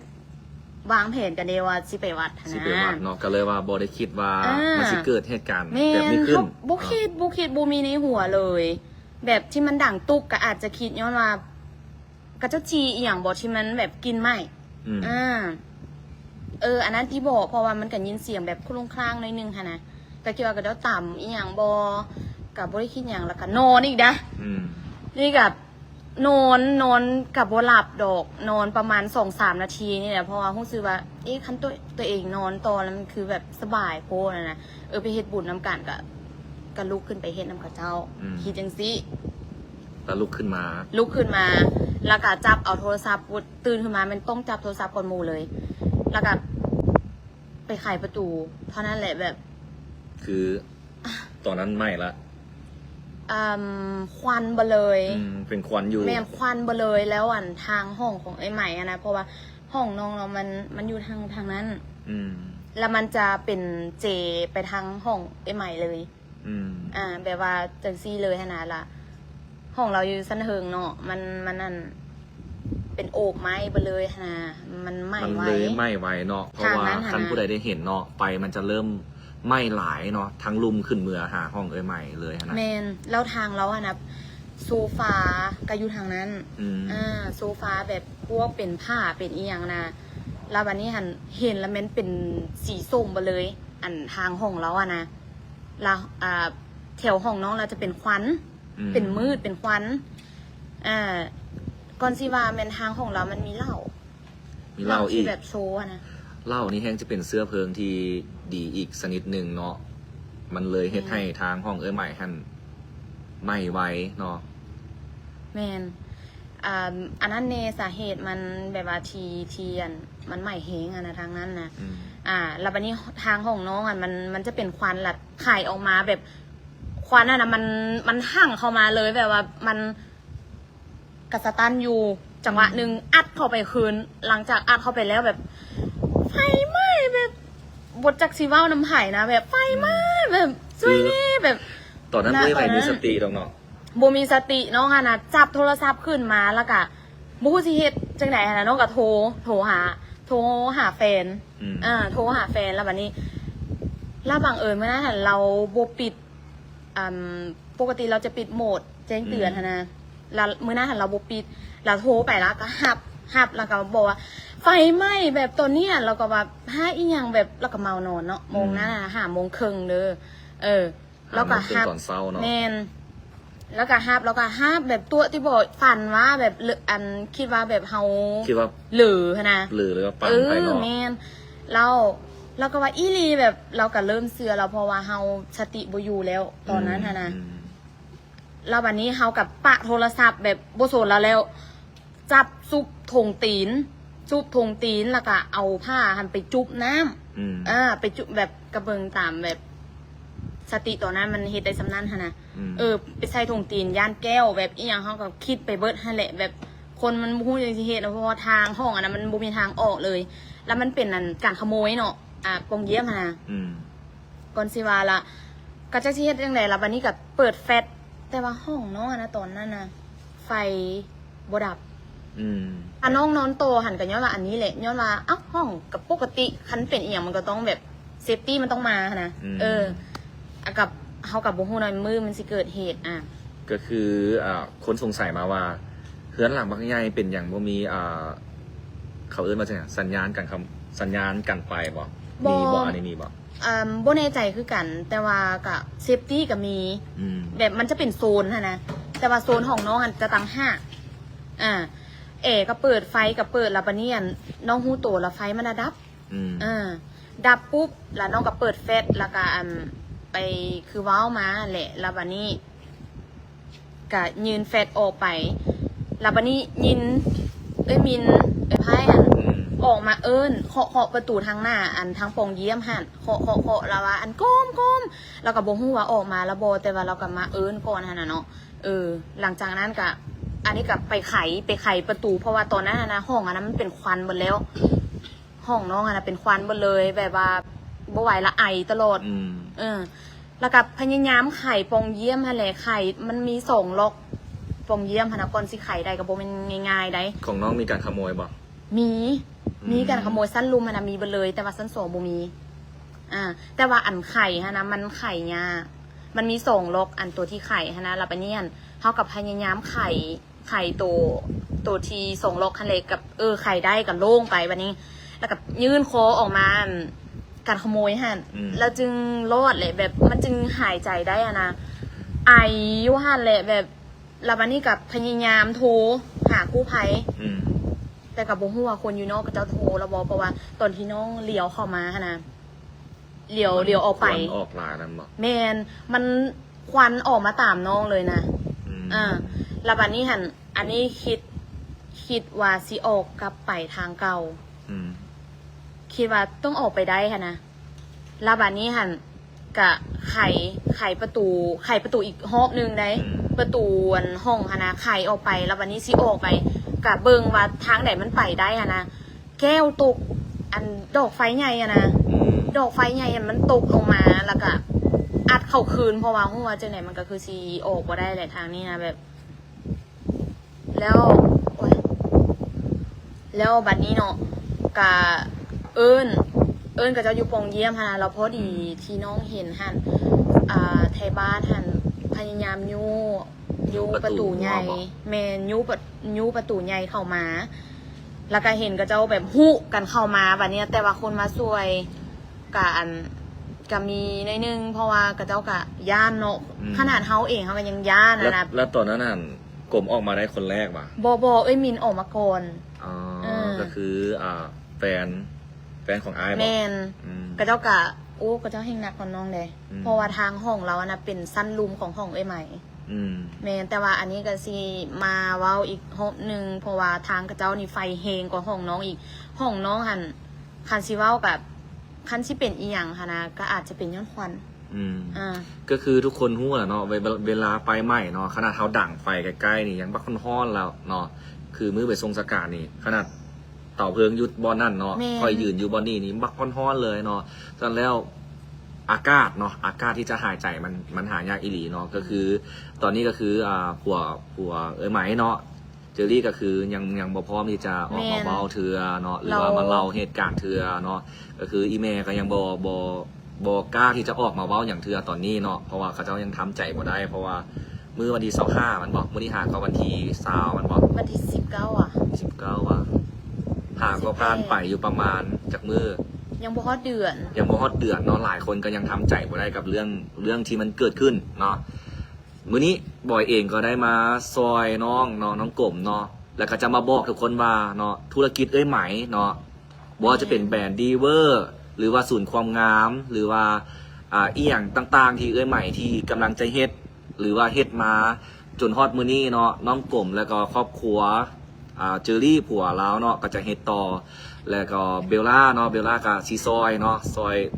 ວາງແຜນກັນເດ້ວ່າຊິໄປວັດຫັ້ນນະ. ຊິໄປວັດເນາະ, ກໍເລີຍວ່າບໍ່ໄດ້ຄິດວ່າ ອ່າ ມັນຊິເກີດເຫດການແບບນີ້ຂຶ້ນ. ແມ່ນ, ບໍ່ຄິດ, ບໍ່ຄິດ, ບໍ່ມີໃນຫົວເລີຍ. ແບບທີ່ມັນດັງຕຸບ ກໍອາດຈະຄິດຍ້ອນວ່າ ເຂົາເຈົ້າຈີ່ອີ່ຫຍັງບໍ ທີ່ມັນແບບກິ່ນໄໝ້. ອືມ. ອ່າ ເອີ ອັນນັ້ນຕິບໍ ເພາະວ່າມັນກໍຍິນສຽງແບບໂຄລງຄລາງໜ້ອຍໜຶ່ງຫັ້ນນະ, ກໍຄິດວ່າເຂົາເຈົ້າຕຳອີ່ຫຍັງບໍ, ກໍບໍ່ໄດ້ຄິດຫຍັງ ແລ້ວກໍນອນອີກນະ. ອືມ. ນີ້ກໍນອນ, ນອນກໍບໍ່ຫຼັບດອກ, ນອນປະມານສອງສາມນາທີນີ້ແຫຼະ, ເພາະວ່າຮູ້ສຶກວ່າ ເອະ ຄັນຕົວ, ຕົວເອງນອນຕໍ່ແລ້ວມັນຄືແບບສະບາຍໂພດຫັ້ນນະ. ເອີ ໄປເຮັດບຸນນຳກັນ ກໍ, ກໍລຸກຂຶ້ນໄປເຮັດນຳເຂົາເຈົ້າ. ອືມ. ຄິດຈັ່ງຊີ້. ແລ້ວລຸກຂຶ້ນມາ ລຸກຂຶ້ນມາ ແລ້ວກໍຈັບເອົາໂທລະສັບ, ຕື່ນຂຶ້ນມາແມ່ນຕ້ອງຈັບໂທລະສັບກ່ອນໝູ່ເລີຍ ແລ້ວກໍໄປໄຂປະຕູ ເທົ່ານັ້ນແຫຼະ ແບບ ຄື ຕອນນັ້ນໄໝ້ລະ ເອີ່ມ ຄວັນເບີເລີຍ. ອືມ ເປັນຄວັນຢູ່. ແມ່ນ ຄວັນເບີເລີຍ. ແລ້ວອັນ ທາງຫ້ອງຂອງເອື້ອຍໃໝ່ຫັ້ນນະ ເພາະວ່າຫ້ອງນ້ອງເນາະ ມັນ, ມັນຢູ່ທາງ, ທາງນັ້ນ. ອືມ. ແລ້ວມັນຈະເປັນເຈໄປທາງຫ້ອງເອື້ອຍໃໝ່ເລີຍ. ອືມ ອ່າ ແບບວ່າຈັ່ງຊີ້ເລີຍຫັ້ນນະ. ລະຫ້ອງລາວຢູ່ຊັ້ນເທິງເນາະ ມັນ, ມັນອັນ ເປັນໂອກໄມ້ເບີເລີຍຫັ້ນນະ. ມັນໄໝ້ໄວ ມັນເລີຍໄໝ້ໄວເນາະ ເພາະວ່າຄັນຜູ້ໃດໄດ້ເຫັນເນາະ ໄຟມັນຈະເລີ່ມໄໝ້ຫຼາຍເນາະ ທັງລຸມຂຶ້ນເມືອຫາຫ້ອງເອື້ອຍໃໝ່ເລີຍຫັ້ນນະ. ແມ່ນ. ແລ້ວທາງລາວຫັ້ນນະ ໂຊຟາກໍຢູ່ທາງນັ້ນ. ອືມ ອ່າ ໂຊຟາແບບພວກເປັນຜ້າເປັນອີ່ຫຍັງນະ. ລະບາດນີ້ຫັ້ນ ເຫັນລະແມ່ນເປັນສີສົ້ມເບີເລີຍ ອັນທາງຫ້ອງລາວຫັ້ນນະ. ລະ ອ່າ ແຖວຫ້ອງນ້ອງລະຈະເປັນຄວັນ ອືມ ເປັນມືດເປັນຄວັນ. ອ່າ ກ່ອນຊິວ່າແມ່ນທາງຫ້ອງລາວມັນມີເຫຼົ້າ ມີເຫຼົ້າອີກ ແບບໂຊຫັ້ນນະ. ເຫຼົ້ານີ້ແຮ່ງຈະເປັນເຊື້ອເພີງທີ່ດີອີກຊະນິດໜຶ່ງເນາະ ມັນເລີຍເຮັດໃຫ້ ແມ່ນ ທາງຫ້ອງເອື້ອຍໃໝ່ຫັ້ນໄໝ້ໄວເນາະ. ແມ່ນ. ອ່າ ອັນນັ້ນແດ່ ສາເຫດມັນແບບວ່າທີ່, ທີ່ອັນ ມັນໄໝ້ແຮງຫັ້ນນະ ທາງນັ້ນນະ. ອືມ ອ່າ ລະບາດນີ້ທາງຫ້ອງນ້ອງຫັ້ນ ມັນ, ມັນຈະເປັນຄວັນ ລະໄຄອອກມາແບບ ຄວັນຫັ້ນນະ ມັນ, ມັນຫັ່ງເຂົ້າມາເລີຍ ແບບວ່າມັນກະສະຕັນຢູ່ຈັງຫວະໜຶ່ງ ອືມ ອັດເຂົ້າໄປຄືນ. ຫຼັງຈາກອັດເຂົ້າໄປແລ້ວແບບ ໄຟໄໝ້ແບບ ບໍ່ຈັກຊິເວົ້ານຳໃຜນະ ແບບໄຟໄໝ້ ອືມ ແບບ ຄືແບບ ຕອນນັ້ນ ນະ ບໍ່ໄດ້ ຕອນນັ້ນ ມີສະຕິດອກເນາະ ບໍ່ມີສະຕິ. ນ້ອງຫັ້ນນະຈັບໂທລະສັບຂຶ້ນມາ ແລ້ວກະບໍ່ຮູ້ຊິເຮັດຈັ່ງໃດຫັ້ນນະ ນ້ອງກະໂທ ໂທຫາ ໂທຫາແຟນ ອືມ ເອີ ໂທຫາແຟນ ແລ້ວບາດນີ້ ແລ້ວບັງເອີນມື້ນັ້ນຫັ້ນລາວບໍ່ປິດ ອັນ ປົກກະຕິລາວຈະປິດໂໝດແຈ້ງເຕືອນ ອືມ ຫັ້ນນະ ລະມື້ນັ້ນຫັ້ນລາວບໍ່ປິດ ລາວໂທໄປ ລາວກໍຮັບ ຮັບ ລາວກໍບອກວ່າ ໄຟໄໝ້ ແບບຕອນນີ້ ລາວກໍວ່າ ຫາອີ່ຫຍັງ ແບບ ລາວກໍເມົານອນເນາະ ໂມງນັ້ນ ອືມ ຫ້າໂມງເຄິ່ງເດີ ເອີ ລາວກໍຮັບ ຫ້າໂມງເຄິ່ງຕອນເຊົ້າເນາະ ແມ່ນ ລາວກໍຮັບ ລາວກໍຮັບ ແບບຕົວະຕິບໍ ຝັນວ່າແບບ ອັນ ຄິດວ່າແບບເຮົາ ຄິດວ່າເຫຼີຫັ້ນນະ ເຫຼີ ຫຼືວ່າຝັນໄປເນາະ ເອີ ແມ່ນ ລາວ ລາວກໍວ່າອີ່ຫຼີ ແບບ ລາວກໍເລີ່ມເຊື່ອແລ້ວ ເພາະວ່າເຮົາສະຕິບໍ່ຢູ່ແລ້ວຕອນນັ້ນຫັ້ນນະ ອືມ ແລ້ວບາດນີ້ເຮົາກໍປະໂທລະສັບແບບບໍ່ສົນລາວແລ້ວ ຈັບຊຸບຖົງຕີນ ຊຸບຖົງຕີນ ແລ້ວກໍເອົາຜ້າຫັ້ນໄປຈຸບນ້ຳ ອືມ ເອີ ໄປຈຸບ ແບບກະເບິ່ງຕາມແບບສະຕິຕອນນັ້ນມັນເຮັດໄດ້ສ່ຳນັ້ນຫັ້ນນະ ອືມ ເອີ ໄປໃສ່ຖົງຕີນ ຢ້ານແກ້ວ ແບບອີ່ຫຍັງເຮົາກໍຄິດໄປເບິດຫັ້ນແຫຼະ ແບບຄົນມັນບໍ່ຮູ້ຫຍັງຊິເຮັດ ເພາະວ່າທາງຫ້ອງອັນນັ້ນມັນບໍ່ມີທາງອອກເລີຍ ແລ້ວມັນເປັນອັນການຂະໂມຍເນາະ ອ່າ ປ່ອງຢ້ຽມຫັ້ນນະ ອືມ ກ່ອນຊິວ່າລະ ກໍຈັກຊິເຮັດຈັ່ງໃດລະ ບາດນີ້ກໍເປີດແຟດ ແຕ່ວ່າຫ້ອງນ້ອງຫັ້ນນະ ຕອນນັ້ນນະ ໄຟບໍ່ດັບ ອືມ ອາ ນ້ອງນອນຕໍ່ຫັ້ນ ກໍຍ້ອນວ່າອັນນີ້ແຫຼະ ຍ້ອນວ່າ ເອົ້າ ຫ້ອງກໍປົກກະຕິ ຄັນເປັນອີ່ຫຍັງມັນກໍຕ້ອງແບບ ເຊຟຕີ ມັນຕ້ອງມາຫັ້ນນະ ອືມ ເອີ ອາ ກັບ ເຮົາກໍບໍ່ຮູ້ເນາະ ມື້ມັນຊິເກີດເຫດ ອາ ກໍຄື ອ່າ ຄົນສົງໄສມາວ່າ ເຮືອນຫຼັງບັກໃຫຍ່ເປັນຫຍັງບໍ່ມີ ອ່າ ເຂົາເອີ້ນວ່າຈັ່ງໃດ ສັນຍານກັນຄຳ ສັນຍານກັນໄຟບໍ່? ບໍ່ ມີບໍ່? ອັນນີ້ມີບໍ່? ເອີ່ມ ບໍ່ແນ່ໃຈຄືກັນ ແຕ່ວ່າກະເຊຟຕີກະມີ ອືມ ແບບມັນຈະເປັນໂຊນຫັ້ນນະ ແຕ່ວ່າໂຊນຂອງນ້ອງຫັ້ນຈະຕ່າງຫາກ ອາ ແອກະເປີດ ໄຟກະເປີດ ລະບາດນີ້ ອັນ ນ້ອງຮູ້ໂຕລະໄຟມັນລະດັບ ອືມ ເອີ ດັບປຸບ ລະນ້ອງກະເປີດແຟດ ລະກະ ອັນ ໄປ ຄືເວົ້າມາຫັ້ນແຫຼະ ລະບາດນີ້ ກະຍື່ນແຟດອອກໄປ ລະບາດນີ້ຍິນເອື້ອຍມິນ ເອື້ອຍໄພຫັ້ນ ອືມ ອອກມາເອີ້ນ ເຄາະ ເຄາະປະຕູທາງໜ້າ ອັນທາງປ່ອງຢ້ຽມຫັ້ນ ເຄາະ ເຄາະ ເຄາະ ລະວ່າ ອັນ ກົມ ກົມ ລະກະບໍ່ຮູ້ວ່າອອກມາລະບໍ່ ແຕ່ວ່າລະກະມາເອີ້ນກ່ອນຫັ້ນນະເນາະ ເອີ ຫຼັງຈາກນັ້ນກະ ອັນນີ້ກະໄປໄຂ ໄປໄຂປະຕູ ເພາະວ່າຕອນນັ້ນຫັ້ນນະ ຫ້ອງອັນນັ້ນມັນເປັນຄວັນເບິດແລ້ວ ຫ້ອງນ້ອງຫັ້ນນະເປັນຄວັນເບິດເລີຍ ແບບວ່າບໍ່ໄຫວລະ ໄອຕະຫຼອດ ອືມ ເອີ ລະກະພະຍາຍາມໄຂປ່ອງຢ້ຽມຫັ້ນແຫຼະ ໄຂ ມັນມີສອງລັອກ ປ່ອງຢ້ຽມຫັ້ນນະ ກ່ອນຊິໄຂໄດ້ກໍບໍ່ແມ່ນງ່າຍໆໃດ໋. ຂອງນ້ອງມີການຂະໂມຍບໍ່? ມີ ອືມ ມີການຂະໂມຍ ຊັ້ນລຸ່ມຫັ້ນນະມີເບິດເລີຍ ແຕ່ວ່າຊັ້ນສອງບໍ່ມີ ອາ ແຕ່ວ່າອັນໄຂຫັ້ນນະ ມັນໄຂຍາກ ມັນມີສອງລັອກ ອັນຕົວທີ່ໄຂຫັ້ນນະ ລະບາດນີ້ຫັ້ນ ເຮົາກໍພະຍາຍາມໄຂ ໄຂໂຕ ໂຕທີ່ສອງລັອກຫັ້ນແຫຼະ ກັບ ເອີ ໄຂໄດ້ກໍໂລ່ງໄປບາດນີ້ ລະກະຍື່ນຄໍອອກມາ ອັນ ກັນຂະໂມຍຫັ້ນ ອືມ ລະຈຶ່ງລອດແຫຼະ ແບບມັນຈຶ່ງຫາຍໃຈໄດ້ຫັ້ນນະ ໄອຢູ່ຫັ້ນແຫຼະ ແບບ ລະບາດນີ້ກະພະຍາຍາມໂທຫາກູ້ໄພ ອືມ ແຕ່ກະບໍ່ຮູ້ວ່າຄົນຢູ່ນອກເຂົາເຈົ້າໂທລະບໍ່ ເພາະວ່າຕອນທີ່ນ້ອງຫຼຽວເຂົ້າມາຫັ້ນນະ ຫຼຽວ ມັນ ຫຼຽວອອກໄປ ຄວັນອອກຫຼາຍນັ້ນບໍ່? ແມ່ນ ມັນຄວັນອອກມາຕາມນ້ອງເລີຍນະ ອືມ ເອີ ລະບາດນີ້ຫັ້ນ ອັນນີ້ຄິດ ຄິດວ່າຊິອອກກັບໄປທາງເກົ່າ ອືມ ຄິດວ່າຕ້ອງອອກໄປໄດ້ຫັ້ນນະ ລະບາດນີ້ຫັ້ນ ກະໄຂ ໄຂປະຕູ ໄຂປະຕູອີກຮອບໜຶ່ງໃດ໋ ອືມ ປະຕູອັນຫ້ອງຫັ້ນນະ ໄຂອອກໄປ ລະບາດນີ້ຊິອອກໄປ ກະເບິ່ງວ່າທາງໃດມັນໄປໄດ້ຫັ້ນນະ ແກ້ວຕົກ ອັນດອກໄຟໃຫຍ່ຫັ້ນນະ ອືມ ດອກໄຟໃຫຍ່ຫັ້ນມັນຕົກລົງມາ ລະກະອັດເຂົ້າຄືນ ເພາະວ່າຮູ້ວ່າຈັ່ງໃດມັນກະຄືຊິອອກບໍ່ໄດ້ແຫຼະ ທາງນີ້ນະ ແບບ ແລ້ວ ໂອ້ຍ ແລ້ວບັດນີ້ເນາະ ກະເອີ້ນ ເອີ້ນເຂົາເຈົ້າຢູ່ປ່ອງຢ້ຽມຫັ້ນນະ ແລ້ວພໍດີ ອືມ ທີ່ນ້ອງເຫັນຫັ້ນ ອ່າ ໄທບ້ານຫັ້ນພະຍາຍາມຍູ້ ຍູ້ປະຕູໃຫຍ່ ຍູ້ປະຕູ ແມ່ນ ຍູ້ປະ ຍູ້ປະຕູໃຫຍ່ເຂົ້າມາ ແລ້ວກະເຫັນເຂົາເຈົ້າແບບຮຸກັນເຂົ້າມາ ບັດນີ້ ແຕ່ວ່າຄົນມາຊ່ວຍ ກະ ອັນ ກະມີໜ້ອຍໜຶ່ງ ເພາະວ່າເຂົາເຈົ້າກະຢ້ານເນາະ ອືມ ຂະໜາດເຮົາເອງເຮົາກະຍັງຢ້ານຫັ້ນນະ ແລ້ວ ແລ້ວຕອນນັ້ນຫັ້ນ ກົມອອກມາໄດ້ຄົນແລກຫວາ? ບໍ່ ບໍ່ ເອື້ອຍມິນອອກມາກ່ອນ ອໍ ເອີ ກໍຄື ອ່າ ແຟນ ແຟນຂອງອ້າຍບໍ? ແມ່ນ ອືມ ເຂົາເຈົ້າກະ ໂອ້ ເຂົາເຈົ້າແຮ່ງໜັກກວ່ານ້ອງເດ້ ອືມ ເພາະວ່າທາງຫ້ອງລາວຫັ້ນນະ ເປັນຊັ້ນລຸ່ມຂອງຫ້ອງເອື້ອຍໄໝ ອືມ ແມ່ນ ແຕ່ວ່າອັນນີ້ກະຊິມາເວົ້າອີກຮອບໜຶ່ງ ເພາະວ່າທາງເຂົາເຈົ້ານີ້ໄຟແຮງກວ່າຫ້ອງນ້ອງອີກ ຫ້ອງນ້ອງຫັ້ນ ຄັນຊິເວົ້າກະ ຄັນຊິເປັນອີ່ຫຍັງຫັ້ນນະ ກໍອາດຈະເປັນຍ້ອນຄວັນ ອືມ ອ່າ ກໍຄືທຸກຄົນຮູ້ແຫຼະເນາະ ເວ ເວລາໄຟໄໝ້ເນາະ ຂະໜາດເຮົາດັງໄຟໃກ້ໆນີ້ຍັງບັກຮ້ອນໆແລ້ວເນາະ ຄືມື້ໄປສົ່ງສະການນີ້ ຂະໜາດເຕົາເພີງຢູ່ບ່ອນນັ້ນເນາະ ແມ່ນ ຂ້ອຍຢືນຢູ່ບ່ອນນີ້ນີ້ບັກຮ້ອນໆເລີຍເນາະ ສະນັ້ນແລ້ວ ອາກາດເນາະ ອາກາດທີ່ຈະຫາຍໃຈ ມັນ ມັນຫາຍາກອີ່ຫຼີເນາະ. ກໍຄືຕອນນີ້ກໍຄື ອ່າ ຜົວ ຜົວເອື້ອຍໄໝເນາະ ເຈີຣີ ກໍຄືຍັງ ຍັງບໍ່ພ້ອມທີ່ຈະອອກມາເວົ້າເທື່ອເນາະ ຫຼືວ່າມາເລົ່າເຫດການເທື່ອເນາະ. ກໍຄືອີ່ແມ່ກໍຍັງບໍ່ ບໍ່ ບໍ່ກ້າທີ່ຈະອອກມາເວົ້າຫຍັງເທື່ອຕອນນີ້ເນາະ ເພາະວ່າເຂົາເຈົ້າຍັງທຳໃຈບໍ່ໄດ້ ເພາະວ່າມື້ວັນທີຊາວຫ້າແມ່ນບໍ່? ມື້ທີຫ້າກໍວັນທີຊາວແມ່ນບໍ່? ວັນທີສິບເກົ້າອະ ສິບເກົ້າອະ ຫາກໍຜ່ານໄປຢູ່ປະມານຈັກມື້? ຍັງບໍ່ຮອດເດືອນ ຍັງບໍ່ຮອດເດືອນເນາະ. ຫຼາຍຄົນກໍຍັງທຳໃຈບໍ່ໄດ້ກັບເລື່ອງ ເລື່ອງທີ່ມັນເກີດຂຶ້ນເນາະ. ມື້ນີ້ບອຍເອງກໍໄດ້ມາຊ່ອຍນ້ອງເນາະ ນ້ອງກົມເນາະ ແລ້ວກໍຈະມາບອກທຸກຄົນວ່າເນາະ ທຸລະກິດເອື້ອຍໄໝເນາະ ບໍ່ວ່າຈະເປັນແບຣນດີເວີ ຫຼືວ່າສູນຄວາມງາມ ຫຼືວ່າ ອ່າ ອີ່ຫຍັງຕ່າງໆທີ່ເອື້ອຍໄໝທີ່ກຳລັງຈະເຮັດ ຫຼືວ່າເຮັດມາຈົນຮອດມື້ນີ້ເນາະ ນ້ອງກົມ ແລ້ວກໍຄອບຄົວ ອ່າ ເຈີຣີ ຜົວລາວເນາະ ກໍຈະເຮັດຕໍ່ ແລ້ວກໍເບລລ່າເນາະ ເບລລ່າກໍຊິຊ່ອຍເນາະ ຊ່ອຍ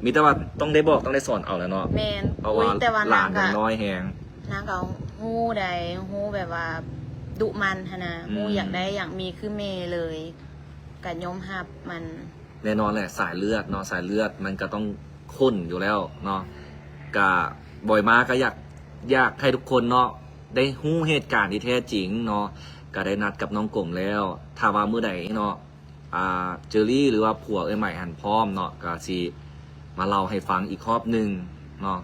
ມີແຕ່ວ່າຕ້ອງໄດ້ບອກ ຕ້ອງໄດ້ສອນເອົາແຫຼະເນາະ. ແມ່ນ ເພາະວ່າ ໂອ້ຍ ແຕ່ວ່າ ຫຼານຍັງນ້ອຍແຮງ ນາງກໍຮູ້ໄດ໋ ຮູ້ແບບວ່າດຸໝັ່ນຫັ້ນນະ ອືມ ຮູ້ຢາກໄດ້ຢາກມີຄືແມ່ເລີຍ ກໍຍອມຮັບມັນ. ແນ່ນອນແຫຼະ ສາຍເລືອດເນາະ ສາຍເລືອດມັນກໍຕ້ອງຂຸ້ນຢູ່ແລ້ວເນາະ. ກະ ບອຍມາກໍຢາກ ຢາກໃຫ້ທຸກຄົນເນາະ ໄດ້ຮູ້ເຫດການທີ່ແທ້ຈິງເນາະ. ກໍໄດ້ນັດກັບນ້ອງກົມແລ້ວ ຖ້າວ່າມື້ໃດເນາະ ອ່າ ເຈີຣີ ຫຼືວ່າຜົວເອື້ອຍໄໝຫັ້ນພ້ອມເນາະ ກໍຊິມາເລົ່າໃຫ້ຟັງອີກຮອບໜຶ່ງເນາະ.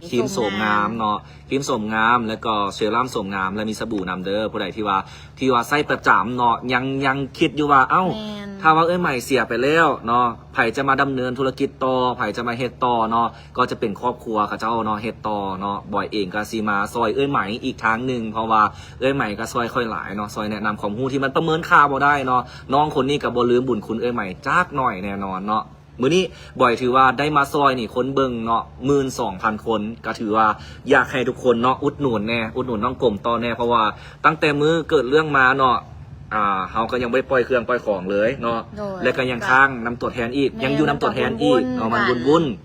ຄຣີມໂສມງາມເນາະ ຄຣີມໂສມງາມ ແລ້ວກໍເຊຣັມໂສມງາມ ແລະ ມີສະບູນຳເດີ. ຜູ້ໃດທີ່ວ່າ ທີ່ວ່າໃຊ້ປະຈຳເນາະ ຍັງ ຍັງຄິດຢູ່ວ່າ ເອົ້າ ແມ່ນ ຖ້າວ່າເອື້ອຍໄໝເສຍໄປແລ້ວເນາະ ໃຜຈະມາດຳເນີນທຸລະກິດຕໍ່ ໃຜຈະມາເຮັດຕໍ່ເນາະ ກໍຈະເປັນຄອບຄົວເຂົາເຈົ້າເນາະ ເຮັດຕໍ່ເນາະ. ບອຍເອງກໍຊິມາຊ່ອຍເອື້ອຍໄໝອີກທາງໜຶ່ງ ເພາະວ່າເອື້ອຍໄໝກໍຊ່ອຍຂ້ອຍຫຼາຍເນາະ ຊ່ອຍແນະນຳຄວາມຮູ້ທີ່ມັນປະເມີນຄ່າບໍ່ໄດ້ເນາະ. ນ້ອງຄົນນີ້ກໍບໍ່ລືມບຸນຄຸນເອື້ອຍໄໝຈັກໜ້ອຍແນ່ນອນເນາະ. ມື້ນີ້ບອຍຖືວ່າໄດ້ມາຊ່ອຍນີ້ຄົນເບິ່ງເນາະ ໝື່ນສອງພັນຄົນ ກໍຖືວ່າຢາກໃຫ້ທຸກຄົນເນາະ ອຸດໜູນແດ່ ອຸດໜູນນ້ອງກົມຕໍ່ແດ່ ເພາະວ່າຕັ້ງແຕ່ມື້ເກີດເລື່ອງມາເນາະ ອ່າ ເຮົາກໍຍັງບໍ່ໄດ້ປ່ອຍເຄື່ອງປ່ອຍຂອງເລີຍເນາະ ແລະກໍຍັງຄ້າງນຳຕົວແທນອີກ ຍັງຢູ່ນຳຕົວແທນອີກເນາະ ມັນວຸ່ນໆ.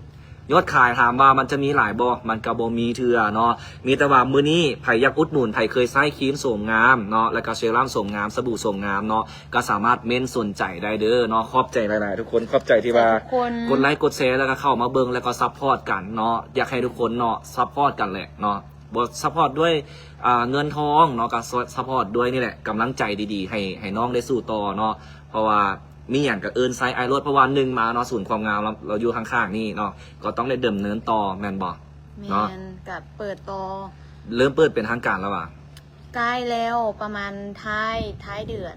ຍອດຂາຍຖາມວ່າມັນຈະມີຫຼາຍບໍ່? ມັນກໍບໍ່ມີເທື່ອເນາະ. ມີແຕ່ວ່າມື້ນີ້ໃຜຢາກອຸດໜູນ ໃຜເຄີຍໃຊ້ຄຣີມໂສມງາມເນາະ ແລ້ວກໍເຊຣັມໂສມງາມ ສະບູໂສມງາມເນາະ ກໍສາມາດເມັ້ນສົນໃຈໄດ້ເດີເນາະ. ຂອບໃຈຫຼາຍໆທຸກຄົນ ຂອບໃຈທີ່ວ່າກົດໄລກ໌ກົດແຊ ແລ້ວກໍເຂົ້າມາເບິ່ງ ແລ້ວກໍຊັບພອດກັນເນາະ. ຢາກໃຫ້ທຸກຄົນເນາະ ຊັບພອດກັນແຫຼະເນາະ ບໍ່ຊັບພອດດ້ວຍ ອ່າ ເງິນທອງເນາະ ກໍຊັບພອດດ້ວຍນີ້ແຫຼະ ກຳລັງໃຈດີໆ ໃຫ້ ໃຫ້ນ້ອງໄດ້ສູ້ຕໍ່ເນາະ. ເພາະວ່າມີຫຍັງກໍເອີ້ນໃສ່ອ້າຍໂລດ ເພາະວ່າໜຶ່ງມາເນາະ ສູນຄວາມງາມເຮົາ ເຮົາຢູ່ຂ້າງໆນີ້ເນາະ ກໍຕ້ອງໄດ້ດຳເນີນຕໍ່ແມ່ນບໍ່? ແມ່ນເນາະ ກໍເປີດຕໍ່ ເລີ່ມເປີດເປັນທາງການແລ້ວຫວາ? ໃກ້ແລ້ວ ປະມານທ້າຍ ທ້າຍເດືອນ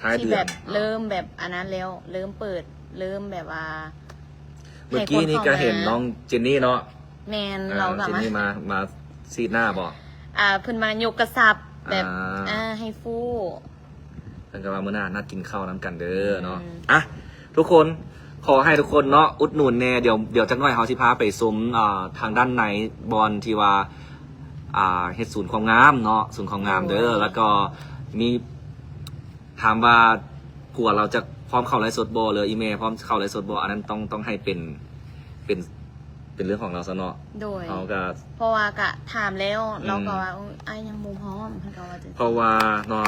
ທ້າຍເດືອນ ທີ່ແບບເລີ່ມແບບອັນນັ້ນແລ້ວ ເລີ່ມເປີດ ເລີ່ມແບບວ່າ ເມື່ອກີ້ນີ້ກໍເຫັນນ້ອງເຈນນີ້ເນາະ ແມ່ນ ອ່າ ລາວກໍ ເຈນນີ້ມາ ມາ ມາສີດໜ້າບໍ່? ອ່າ ເພິ່ນມາຍົກກະຊັບແບບ ອ່າ ອ່າ ໃຫ້ຟູ້ ເພິ່ນກໍວ່າມື້ໜ້ານັດກິນເຂົ້ານຳກັນເດີເນາະ. ອ່ະ ທຸກຄົນ ຂໍໃຫ້ທຸກຄົນເນາະ ອຸດໜູນແດ່. ດຽວ ດຽວຈັກໜ້ອຍເຮົາຊິພາໄປຊົມ ອ່າ ທາງດ້ານໃນບ່ອນທີ່ວ່າ ອ່າ ເຮັດສູນຄວາມງາມເນາະ ສູນຄວາມງາມເດີ. ແລ້ວກໍມີ ຖາມວ່າຜົວລາວຈະພ້ອມເຂົ້າໄລຟ໌ສົດບໍ່ ຫຼືອີແມ່ພ້ອມເຂົ້າໄລຟ໌ສົດບໍ່? ອັນນັ້ນຕ້ອງ ຕ້ອງໃຫ້ເປັນ ເປັນ ເປັນເລື່ອງຂອງລາວຊະເນາະ. ໂດຍ ເຮົາກໍ ເພາະວ່າກະຖາມແລ້ວ ອືມ ລາວກໍວ່າ ໂອ້ຍ ອ້າຍຍັງບໍ່ພ້ອມ ເພິ່ນກໍວ່າຈັ່ງຊີ້. ເພາະວ່າເນາະ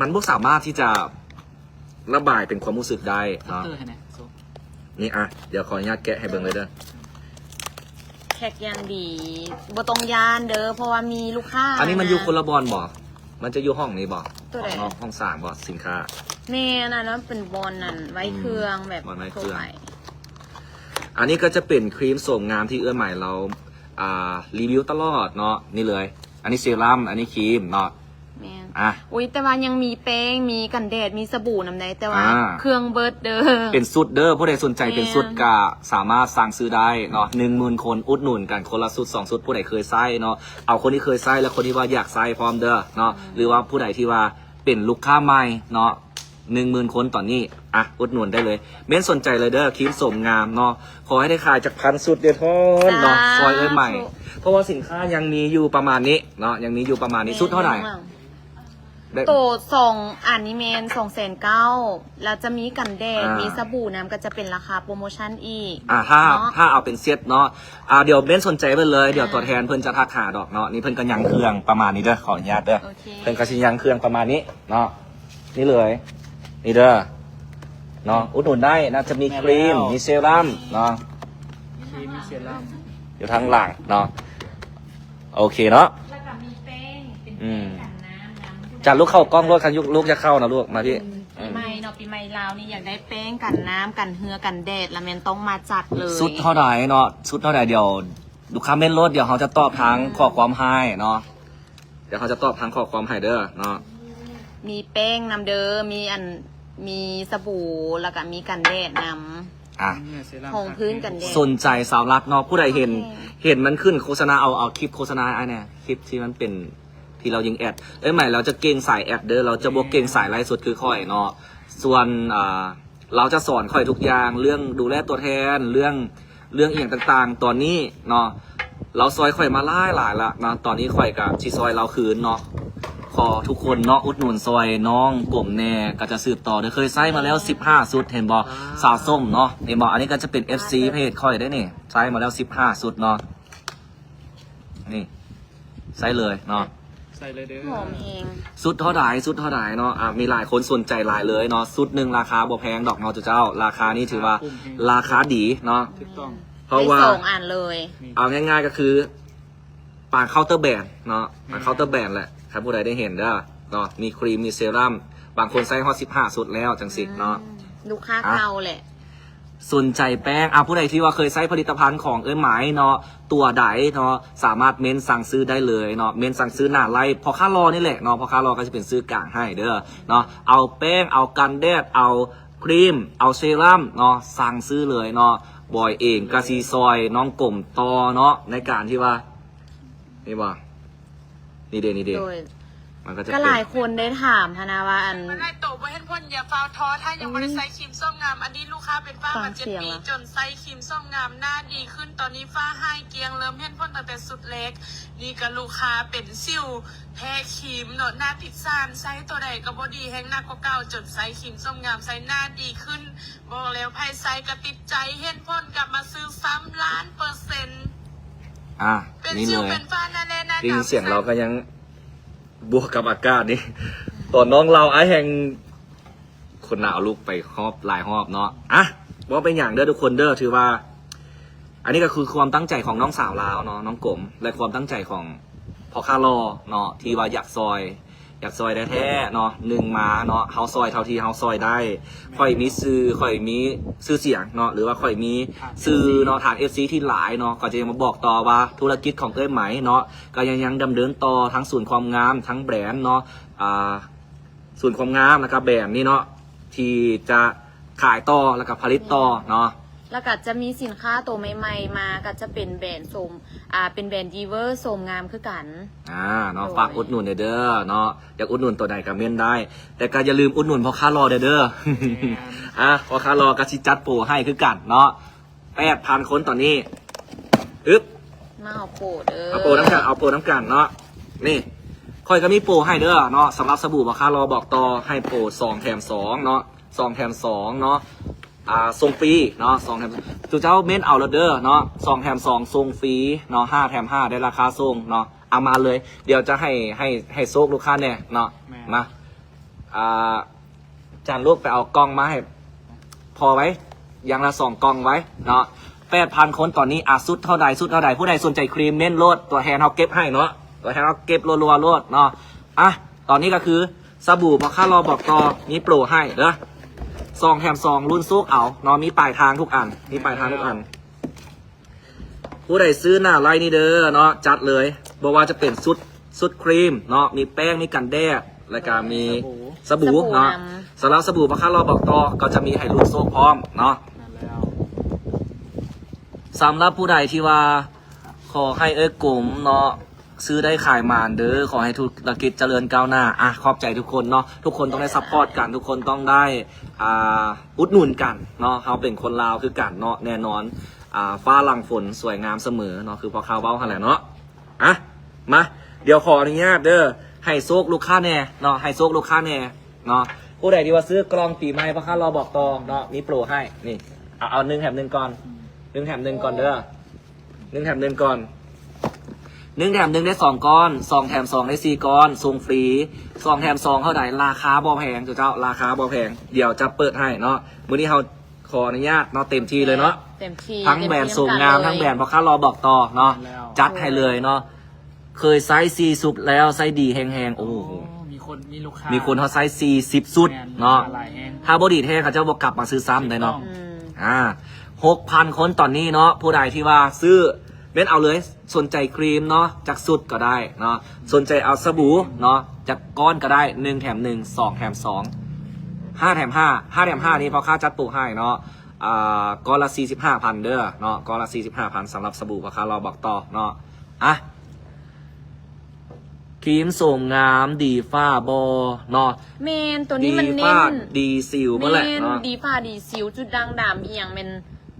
ມັນບໍ່ສາມາດທີ່ຈະລະບາຍເປັນຄວາມຮູ້ສຶກໄດ້ເນາະ. ນີ້ ອ່ະ ດຽວຂໍອະນຸຍາດແກະໃຫ້ເບິ່ງເລີຍເດີ. ແພັກຢ່າງດີ ບໍ່ຕ້ອງຢ້ານເດີ ເພາະວ່າມີລູກຄ້າ. ອັນນີ້ມັນຢູ່ຄົນລະບ່ອນບໍ່? ມັນຈະຢູ່ຫ້ອງນີ້ບໍ່? ໂຕໃດ? ຫ້ອງນອກ ຫ້ອງສາງບໍ່? ສິນຄ້າ. ແມ່ນ ອັນນັ້ນເປັນບ່ອນນັ້ນໄວ້ເຄື່ອງ ອືມ ແບບ ບ່ອນໄວ້ເຄື່ອງ ທົ່ວໄປ. ອັນນີ້ກໍຈະເປັນຄຣີມໂສມງາມທີ່ເອື້ອຍໄໝລາວ ອ່າ ຣີວິວຕະຫຼອດເນາະ. ນີ້ເລີຍ ອັນນີ້ເຊຣັມ ອັນນີ້ຄຣີມເນາະ. ແມ່ນ ອ່ະ ໂອ້ຍ ແຕ່ວ່າຍັງມີແປ້ງ ມີກັນແດດ ມີສະບູນຳໃດ ແຕ່ວ່າ ອ່າ ເຄື່ອງເບິດເດີ ເປັນຊຸດເດີ. ຜູ້ໃດສົນໃຈເປັນຊຸດ ແມ່ນ ກະສາມາດສັ່ງຊື້ໄດ້ເນາະ ໜຶ່ງໝື່ນຄົນ ອຸດໜູນກັນຄົນລະຊຸດສອງຊຸດ. ຜູ້ໃດເຄີຍໃຊ້ເນາະ ເອົາຄົນທີ່ເຄີຍໃຊ້ ແລະ ຄົນທີ່ວ່າຢາກໃຊ້ພ້ອມເດີເນາະ. ອືມ ຫຼືວ່າຜູ້ໃດທີ່ວ່າເປັນລູກຄ້າໃໝ່ເນາະ ໜຶ່ງໝື່ນຄົນຕອນນີ້ ອ່ະ ອຸດໜູນໄດ້ເລີຍ ເມັ້ນສົນໃຈເລີຍເດີ. ຄຣີມໂສມງາມເນາະ ຂໍໃຫ້ໄດ້ຂາຍຈັກພັນຊຸດເດີເນາະ ສາທຸ ຊ່ອຍເອື້ອຍໃໝ ເພາະວ່າສິນຄ້າຍັງມີຢູ່ປະມານນີ້ເນາະ ຍັງມີຢູ່ປະມານນີ້. ແມ່ນ ຊຸດເທົ່າໃດ? ແບບ ໂຕສອງອັນນີ້ແມ່ນສອງແສນເກົ້າ ແລ້ວຈະມີກັນແດດ ອ່າ ມີສະບູນຳ ກໍຈະເປັນລາຄາໂປຣໂມຊັນອີກ ອ່າ ຖ້າ ເນາະ ຖ້າເອົາເປັນເຊັດເນາະ. ອ່າ ດຽວເມັ້ນສົນໃຈເພິ່ນເລີຍ ອ່າ ດຽວຕົວແທນເພິ່ນຈະທັກຫາດອກເນາະ. ນີ້ເພິ່ນກໍຍັງເຄື່ອງປະມານນີ້ເດີ ຂໍອະນຸຍາດເດີ. ໂອເຄ ເພິ່ນກໍຊິຍັງເຄື່ອງປະມານນີ້ເນາະ. ນີ້ເລີຍ ນີ້ເດີເນາະ ອຸດໜູນໄດ້ນະ. ຈະມີຄຣີມ ແມ່ນແລ້ວ ມີເຊຣັມເນາະ. ມີເຊຣັ້ມ ຢູ່ທາງຫຼັງເນາະ. ໂອເຄເນາະ ແລ້ວກໍມີແປ້ງ ເປັນ ອືມ ແປ້ງກັນນ້ຳນຳ. ຈານລູກເຂົ້າກ້ອງໂລດ ຄັນລູກ ລູກຈະເຂົ້ານະລູກ ມາພີ່. ອືມ ປີໃໝ່ເນາະ ປີໃໝ່ລາວນີ້ຢາກໄດ້ແປ້ງກັນນ້ຳ ກັນເຫື່ອ ກັນແດດ ລະແມ່ນຕ້ອງມາຈັດເລີຍ. ຊຸດເທົ່າໃດເນາະ? ຊຸດເທົ່າໃດ? ດຽວລູກຄ້າເມັ້ນໂລດ ດຽວເຮົາຈະຕອບທາງ ອືມ ຂໍ້ຄວາມໃຫ້ເນາະ. ດຽວເຮົາຈະຕອບທາງຂໍ້ຄວາມໃຫ້ເດີເນາະ. ມີແປ້ງນຳເດີ ມີອັນ ມີສະບູ ແລ້ວກະມີກັນແດດນຳ. ອ່ະ ຮອງພື້ນກັນແດດ. ສົນໃຈສາວລັດເນາະ ຜູ້ໃດເຫັນ ໂອເຄ ເຫັນມັນຂຶ້ນໂຄສະນາ ເອົາ ເອົາຄລິບໂຄສະນາໃຫ້ແດ່ ຄລິບທີ່ມັນເປັນ ທີ່ລາວຍິງແອດ. ເອີ້ຍ ໃໝ່ ລາວຈະເກັ່ງສາຍແອດເດີ ລາວຈະບໍ່ເກັ່ງສາຍໄລຟ໌ສົດຄືຂ້ອຍເນາະ. ສ່ວນ ອ່າ ລາວຈະສອນຂ້ອຍທຸກຢ່າງ ເລື່ອງດູແລຕົວແທນ ເລື່ອງ ເລື່ອງອີ່ຫຍັງຕ່າງໆ ຕອນນີ້ເນາະ ລາວຊ່ອຍຂ້ອຍມາຫຼາຍໆລະເນາະ. ຕອນນີ້ຂ້ອຍກະຊິຊ່ອຍລາວຄືນເນາະ. ຂໍທຸກຄົນເນາະ ອຸດໜູນຊ່ອຍນ້ອງກົມແດ່ ກະຈະສືບຕໍ່ເດີ. ເຄີຍໃຊ້ມາແລ້ວສິບຫ້າຊຸດ ເຫັນບໍ່? ສາວສົ້ມເນາະ ເຫັນບໍ່? ອັນນີ້ກະຈະເປັນເອັຟຊີເພຈຂ້ອຍເດ້ນີ້ ໃຊ້ມາແລ້ວສິບຫ້າຊຸດເນາະ. ນີ້ ໃຊ້ເລີຍເນາະ ໃສ່ເລີຍເດີ. ຫອມແຮງ. ຊຸດເທົ່າໃດ? ຊຸດເທົ່າໃດເນາະ? ອ່າ ມີຫຼາຍຄົນສົນໃຈຫຼາຍເລີຍເນາະ. ຊຸດໜຶ່ງລາຄາບໍ່ແພງດອກເນາະເຈົ້າ, ລາຄານີ້ຖືວ່າ ລາຄາດີເນາະ. ຖືກຕ້ອງ. ເພາະວ່າ ໄດ້ສອງອັນເລີຍ. ນີ້ ເອົາງ່າຍໆກໍຄືປານເຄົາເຕີແບຣນເນາະ, ປານເຄົາເຕີແບຣນແຫຼະ. ຄັນຜູ້ໃດໄດ້ເຫັນເດີເນາະ, ມີຄຣີມ ມີເຊຣັ້ມ, ບາງຄົນໃຊ້ຮອດສິບຫ້າຊຸດແລ້ວ ຈັ່ງຊີ້ເນາະ. ອືມ ລູກຄ້າເກົ່າແຫຼະ. ສົນໃຈແປ້ງ ອ່າ ຜູ້ໃດທີ່ວ່າເຄີຍໃຊ້ຜະລິດຕະພັນຂອງເອື້ອຍໄໝເນາະ ຕົວໃດເນາະ ສາມາດເມັ້ນສັ່ງຊື້ໄດ້ເລີຍເນາະ, ເມັ້ນສັ່ງຊື້ໜ້າໄລຟ໌ພໍ່ຄ້າຫຼໍ່ນີ້ແຫຼະເນາະ, ພໍ່ຄ້າຫຼໍ່ກໍຈະເປັນສື່ກາງໃຫ້ເດີເນາະ. ເອົາແປ້ງ ເອົາກັນແດດ ເອົາຄຣີມ ເອົາເຊຣັ້ມເນາະ, ສັ່ງຊື້ເລີຍເນາະ. ບອຍເອງກໍຊິຊ່ອຍນ້ອງກົມຕໍ່ເນາະ ໃນການທີ່ວ່າ ນີ້ບໍ່? ນີ້ເດ້ ນີ້ເດ້. ໂດຍ ມັນກໍຈະ ກໍຫຼາຍຄົນໄດ້ຖາມຫັ້ນນະວ່າ ອັນ ບໍ່ໄດ້ໂຕ ບໍ່ເຫັນຜົນ ຢ່າຟ້າວທໍ້ ຖ້າຍັງບໍ່ໄດ້ໃຊ້ຄຣີມເສີມງາມ. ອັນນີ້ລູກຄ້າເປັນຟ້າມາເຈັດປີ ຈົນໃຊ້ຄຣີມເສີມງາມ ໜ້າດີຂຶ້ນ. ຕອນນີ້ຟ້າຫາຍກ້ຽງ ເລີ່ມເຫັນຜົນຕັ້ງແຕ່ຊຸດແລກ. ນີ້ກໍລູກຄ້າເປັນສິວ ແພ້ຄຣີມເນາະ ໜ້າຕິດສານ ໃຊ້ຕົວໃດກໍບໍ່ດີ ແຮ່ງໜັກກວ່າເກົ່າ. ຈົນໃຊ້ຄຣີມເສີມງາມ ໃຊ້ໜ້າດີຂຶ້ນ. ບອກແລ້ວ ໃຜໃຊ້ກໍຕິດໃຈ ເຫັນຜົນກັບມາຊື້ຊ້ຳລ້ານເປີເຊັນ. ອ່າ ເປັນ ນີ້ເລີຍ ເປັນຟ້າໜ້າແລ ໜ້າ ໄດ້ຍິນສຽງລາວກໍຍັງ ບວກກັບອາກາດນີ້ ຕອນນ້ອງລາວອ້າຍແຮ່ງຄົນໜາວລຸກໄປຮອບ ຫຼາຍຮອບເນາະ. ອ່ະ ບໍ່ເປັນຫຍັງເດີທຸກຄົນເດີ, ຖືວ່າອັນນີ້ກໍຄືຄວາມຕັ້ງໃຈຂອງນ້ອງສາວລາວເນາະ ນ້ອງກົມ ແລະ ຄວາມຕັ້ງໃຈຂອງພໍ່ຄ້າຫຼໍ່ເນາະ ທີ່ວ່າຢາກຊ່ອຍ ຢາກຊ່ອຍແທ້ໆເນາະ. ໜຶ່ງມາເນາະ ເຮົາຊ່ອຍເທົ່າທີ່ເຮົາຊ່ອຍໄດ້. ຂ້ອຍມີຊື່ ຂ້ອຍມີຊື່ສຽງເນາະ ຫຼືວ່າຂ້ອຍມີຊື່ເນາະ ຖານເອັຟຊີທີ່ຫຼາຍເນາະ ກໍຈະຍັງມາບອກຕໍ່ວ່າທຸລະກິດຂອງເອື້ອຍໄໝເນາະ ກໍຍັງ ຍັງດຳເນີນຕໍ່. ທັງສູນຄວາມງາມ ທັງແບຣນເນາະ ອ່າ ສູນຄວາມງາມ ແລ້ວກໍແບຣນນີ້ເນາະ ທີ່ຈະຂາຍຕໍ່ ແລ້ວກໍຜະລິດຕໍ່ເນາະ. ແລ້ວກໍຈະມີສິນຄ້າໂຕໃໝ່ໆມາ ກໍຈະເປັນແບຣນໂສມ ອ່າ ເປັນແບຣນດີເວີໂສມງາມຄືກັນ. ອ່າ ເນາະ ໂດຍ ຝາກອຸດໜູນແດ່ເດີເນາະ, ຢາກອຸດໜູນຕົວໃດກໍເມັ້ນໄດ້ ແຕ່ກໍຢ່າລືມອຸດໜູນພໍ່ຄ້າຫຼໍ່ແດ່ເດີ. ແມ່ນ. ອ່າ ພໍ່ຄ້າຫຼໍ່ກໍຊິຈັດໂປໃຫ້ຄືກັນເນາະ. ແປດພັນຄົນຕອນນີ້ ອຶບ ມາເອົາໂປເດີ ເອົາໂປນຳກັນ ເອົາໂປນຳກັນເນາະ. ນີ້ ຂ້ອຍກໍມີໂປໃຫ້ເດີເນາະ, ສຳລັບສະບູພໍ່ຄ້າຫຼໍ່ບອກຕໍ່ ໃຫ້ໂປສອງແຖມສອງເນາະ, ສອງແຖມສອງເນາະ. ອ່າ ສົ່ງຟຣີເນາະ, ສອງແຖມ ສູ່ເຈົ້າເມັ້ນເອົາໂລດເດີເນາະ, ສອງແຖມສອງສົ່ງຟຣີເນາະ, ຫ້າແຖມຫ້າໄດ້ລາຄາສົ່ງເນາະ. ເອົາມາເລີຍ ດຽວຈະໃຫ້ ໃຫ້ ໃຫ້ໂຊກລູກຄ້າແດ່ເນາະ. ແມ່ນ. ມາ ອ່າ ຈານລູກໄປເອົາກ່ອງມາໃຫ້ພໍ່ໄວ້ ຢ່າງລະສອງກ່ອງໄວ້ເນາະ. ແປດພັນຄົນຕອນນີ້ ອາ ຊຸດເທົ່າໃດ ຊຸດເທົ່າໃດ ຜູ້ໃດສົນໃຈຄຣີມເມັ້ນໂລດ, ຕົວແທນເຮົາເກັບໃຫ້ເນາະ, ຕົວແທນເຮົາເກັບລັວໆໂລດເນາະ. ອາ ຕອນນີ້ກໍຄືສະບູພໍ່ຄ້າຫຼໍ່ບອກຕໍ່ ມີໂປຣໃຫ້ເດີ ສອງແຖມສອງ ລຸ້ນໂຊກເອົາເນາະ, ມີປາຍທາງທຸກອັນ ມີປາຍທາງທຸກອັນ. ຜູ້ໃດຊື້ໜ້າໄລຟ໌ນີ້ເດີເນາະ ຈັດເລີຍ ບໍ່ວ່າຈະເປັນຊຸດ ຊຸດຄຣີມເນາະ, ມີແປ້ງ ມີກັນແດດ ແລ້ວກະມີສະບູ ສະບູ ສະບູເນາະ. ນຳ ສຳລັບສະບູພໍ່ຄ້າຫຼໍ່ບອກຕໍ່ ກໍຈະມີໃຫ້ລຸ້ນໂຊກພ້ອມເນາະ. ແມ່ນແລ້ວ. ສຳລັບຜູ້ໃດທີ່ວ່າຂໍໃຫ້ເອື້ອຍກົມເນາະ ຊື້ໄດ້ຂາຍໝານເດີ, ຂໍໃຫ້ທຸລະກິດຈະເລີນກ້າວໜ້າ. ອາ ຂອບໃຈທຸກຄົນເນາະ, ທຸກຄົນຕ້ອງໄດ້ຊັບພອດກັນ, ທຸກຄົນຕ້ອງໄດ້ ອ່າ ອຸດໜູນກັນເນາະ. ເຮົາເປັນຄົນລາວຄືກັນເນາະ, ແນ່ນອນ ອ່າ ຟ້າຫຼັງຝົນສວຍງາມສະເໝີເນາະ, ຄືພໍ່ຄ້າເວົ້າຫັ້ນແຫຼະເນາະ. ອະ ມາ ດຽວຂໍອະນຸຍາດເດີ ໃຫ້ໂຊກລູກຄ້າແດ່ເນາະ, ໃຫ້ໂຊກລູກຄ້າແດ່ເນາະ. ຜູ້ໃດທີ່ວ່າຊື້ກ່ອງປີໃໝ່ ພໍ່ຄ້າຫຼໍ່ບອກຕໍ່ເນາະ, ມີໂປຣໃຫ້. ນີ້ ເອົາ ເອົາໜຶ່ງແຖມໜຶ່ງກ່ອນ, ໜຶ່ງແຖມໜຶ່ງກ່ອນເດີ. ໜຶ່ງແຖມໜຶ່ງກ່ອນ, ໜຶ່ງແຖມໜຶ່ງໄດ້ສອງກ້ອນ, ສອງແຖມສອງໄດ້ສີ່ກ້ອນ ສົ່ງຟຣີ. ສອງແຖມສອງເທົ່າໃດ? ລາຄາບໍ່ແພງ ເຈົ້າ ລາຄາບໍ່ແພງ. ດຽວຈະເປີດໃຫ້ເນາະ, ມື້ນີ້ເຮົາ ຂໍອະນຸຍາດເນາະ ເຕັມທີ່ເລີຍເນາະ ເຕັມທີ່ ທັງແບຣນໂສມງາມ ທັງແບຣນພໍ່ຄ້າລໍບອກຕໍ່ເນາະ ຈັດໃຫ້ເລີຍເນາະ. ເຄີຍໃຊ້ສີ່ຊຸດແລ້ວ ໃຊ້ດີແຮງໆ ໂອ້ໂຫ ມີຄົນ ມີລູກຄ້າ ມີຄົນເຮົາໃຊ້ສີ່ສິບຊຸດເນາະ ຖ້າບໍ່ດີແທ້ເຂົາເຈົ້າບໍ່ກັບມາຊື້ຊ້ຳໄດ້ເນາະ. ອືມ ອ່າ ຫົກພັນຄົນຕອນນີ້ເນາະ ຜູ້ໃດທີ່ວ່າຊື້ ແມ່ນເອົາເລີຍ ສົນໃຈຄຣີມເນາະ ຈັກຊຸດກໍໄດ້ເນາະ ສົນໃຈເອົາສະບູເນາະ ຈັກກ້ອນກໍໄດ້ ໜຶ່ງແຖມໜຶ່ງ ສອງແຖມສອງ ຫ້າແຖມຫ້າ ຫ້າແຖມຫ້ານີ້ພໍ່ຄ້າຈັດໂປຣໃຫ້ເນາະ ອ່າ ກ້ອນລະສີ່ສິບຫ້າພັນເດີເນາະ ກ້ອນລະສີ່ສິບຫ້າພັນ ສຳລັບສະບູພໍ່ຄ້າລໍບອກຕໍ່ເນາະ. ອ່ະ ຄຣີມໂສມງາມດີຟ້າບໍ່ເນາະ? ແມ່ນ ໂຕນີ້ມັນເນັ້ນ ດີຟ້າ ດີສິວເບິດແຫຼະເນາະ ແມ່ນ ດີຟ້າດີສິວ ຈຸດດ່າງດຳອີ່ຫຍັງແມ່ນ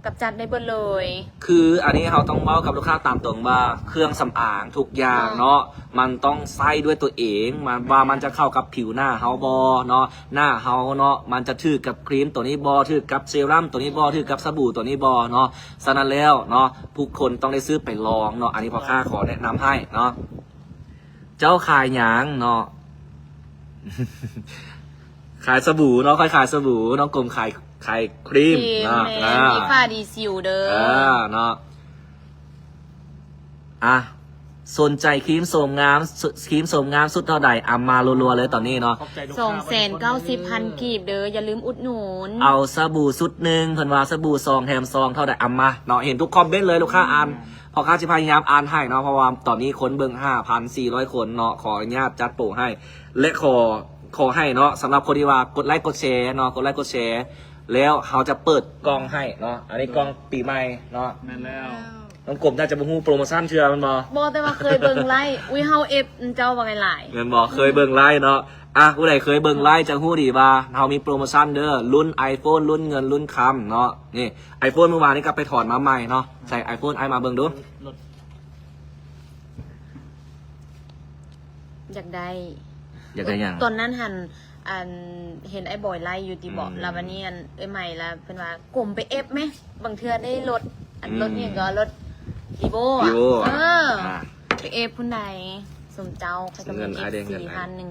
ກຳຈັດໄດ້ເບິດເລີຍ. ຄືອັນນີ້ເຮົາຕ້ອງເວົ້າກັບລູກຄ້າຕາມຕົງວ່າ ເຄື່ອງສຳອາງທຸກຢ່າງເນາະ ມັນຕ້ອງໃຊ້ດ້ວຍຕົວເອງ ມັນ ວ່າມັນຈະເຂົ້າກັບຜິວໜ້າເຮົາບໍ່ເນາະ ໜ້າເຮົາເນາະ ມັນຈະຖືກກັບຄຣີມຕົວນີ້ບໍ່ ຖືກກັບເຊຣັມຕົວນີ້ບໍ່ ຖືກກັບສະບູຕົວນີ້ບໍ່ເນາະ. ສະນັ້ນແລ້ວເນາະ ທຸກຄົນຕ້ອງໄດ້ຊື້ໄປລອງເນາະ ອັນນີ້ພໍ່ຄ້າຂໍແນະນຳໃຫ້ເນາະ. ເຈົ້າຂາຍຫຍັງເນາະ? ຂາຍສະບູເນາະ ຂ້ອຍຂາຍສະບູ ນ້ອງກົມຂາຍ ຂາຍຄຣີມເນາະ. ແມ່ນ ອ່າ ດີຟ້າດີສິວເດີ ເອີ ເນາະ. ອ່ະ ສົນໃຈຄຣີມໂສມງາມ ຄຣີມໂສມງາມຊຸດເທົ່າໃດ ອຳມາລົວໆເລີຍຕອນນີ້ເນາະ. ສອງແສນເກົ້າສິບພັນກີບເດີ ຢ່າລືມອຸດໜູນ. ເອົາສະບູຊຸດໜຶ່ງ ເພິ່ນວ່າສະບູສອງແຖມສອງເທົ່າໃດ ອຳມາເນາະ. ເຫັນທຸກຄອມເມັນເລີຍ ລູກຄ້າອ່ານ ພໍ່ຄ້າຊິພະຍາຍາມອ່ານໃຫ້ເນາະ ເພາະວ່າຕອນນີ້ຄົນເບິ່ງຫ້າພັນສີ່ຮ້ອຍຄົນເນາະ. ຂໍອະນຸຍາດຈັດໂປຣໃຫ້ ແລະ ຂໍ ຂໍໃຫ້ເນາະ ສຳລັບຄົນທີ່ວ່າກົດໄລກົດແຊເນາະ ກົດໄລກົດແຊ ແລ້ວເຮົາຈະເປີດກ່ອງໃຫ້ເນາະ. ອັນນີ້ກ່ອງປີໃໝ່ເນາະ. ແມ່ນແລ້ວ ນ້ອງກົມໜ້າຈະບໍ່ຮູ້ໂປຣໂມຊັນເທື່ອແມ່ນບໍ່? ບໍ່ ແຕ່ວ່າເຄີຍເບິ່ງໄລ. ອຸ້ຍ ເຮົາເອັຟເຈົ້າບັກຫຼາຍໆ ແມ່ນບໍ່? ເຄີຍເບິ່ງໄລເນາະ. ອ່ະ ຜູ້ໃດເຄີຍເບິ່ງໄລຈະຮູ້ດີວ່າເຮົາມີໂປຣໂມຊັນເດີ ລຸ້ນ iPhone ລຸ້ນເງິນ ລຸ້ນຄຳເນາະ. ນີ້ iPhone ມື້ວານນີ້ກໍໄປຖອນມາໃໝ່ເນາະ. ໃສ່ iPhone ອ້າຍມາເບິ່ງດູ. ຢາກໄດ້ ຢາກໄດ້ຫຍັງ? ຕອນນັ້ນຫັ້ນ ອັນ ເຫັນອ້າຍບອຍໄລຢູ່ຕິເບາະ ອືມ ແລ້ວບັດນີ້ ອັນ ເອື້ອຍໃໝ່ລະເພິ່ນວ່າ ກົມໄປເອັຟແມ ບາງເທື່ອໄດ້ລົດ ອັນ ອືມ ລົດຫຍັງກໍ ລົດ Vivo ອະ Vivo ເອີ ອ່າ ໄປເອັຟພຸ້ນໃດ ສົມເຈົ້າ ຂ້ອຍກໍມີ ເອັຟຊີ ເງິນອ້າຍເດ້ ເງິນອ້າຍ ພັນໜຶ່ງ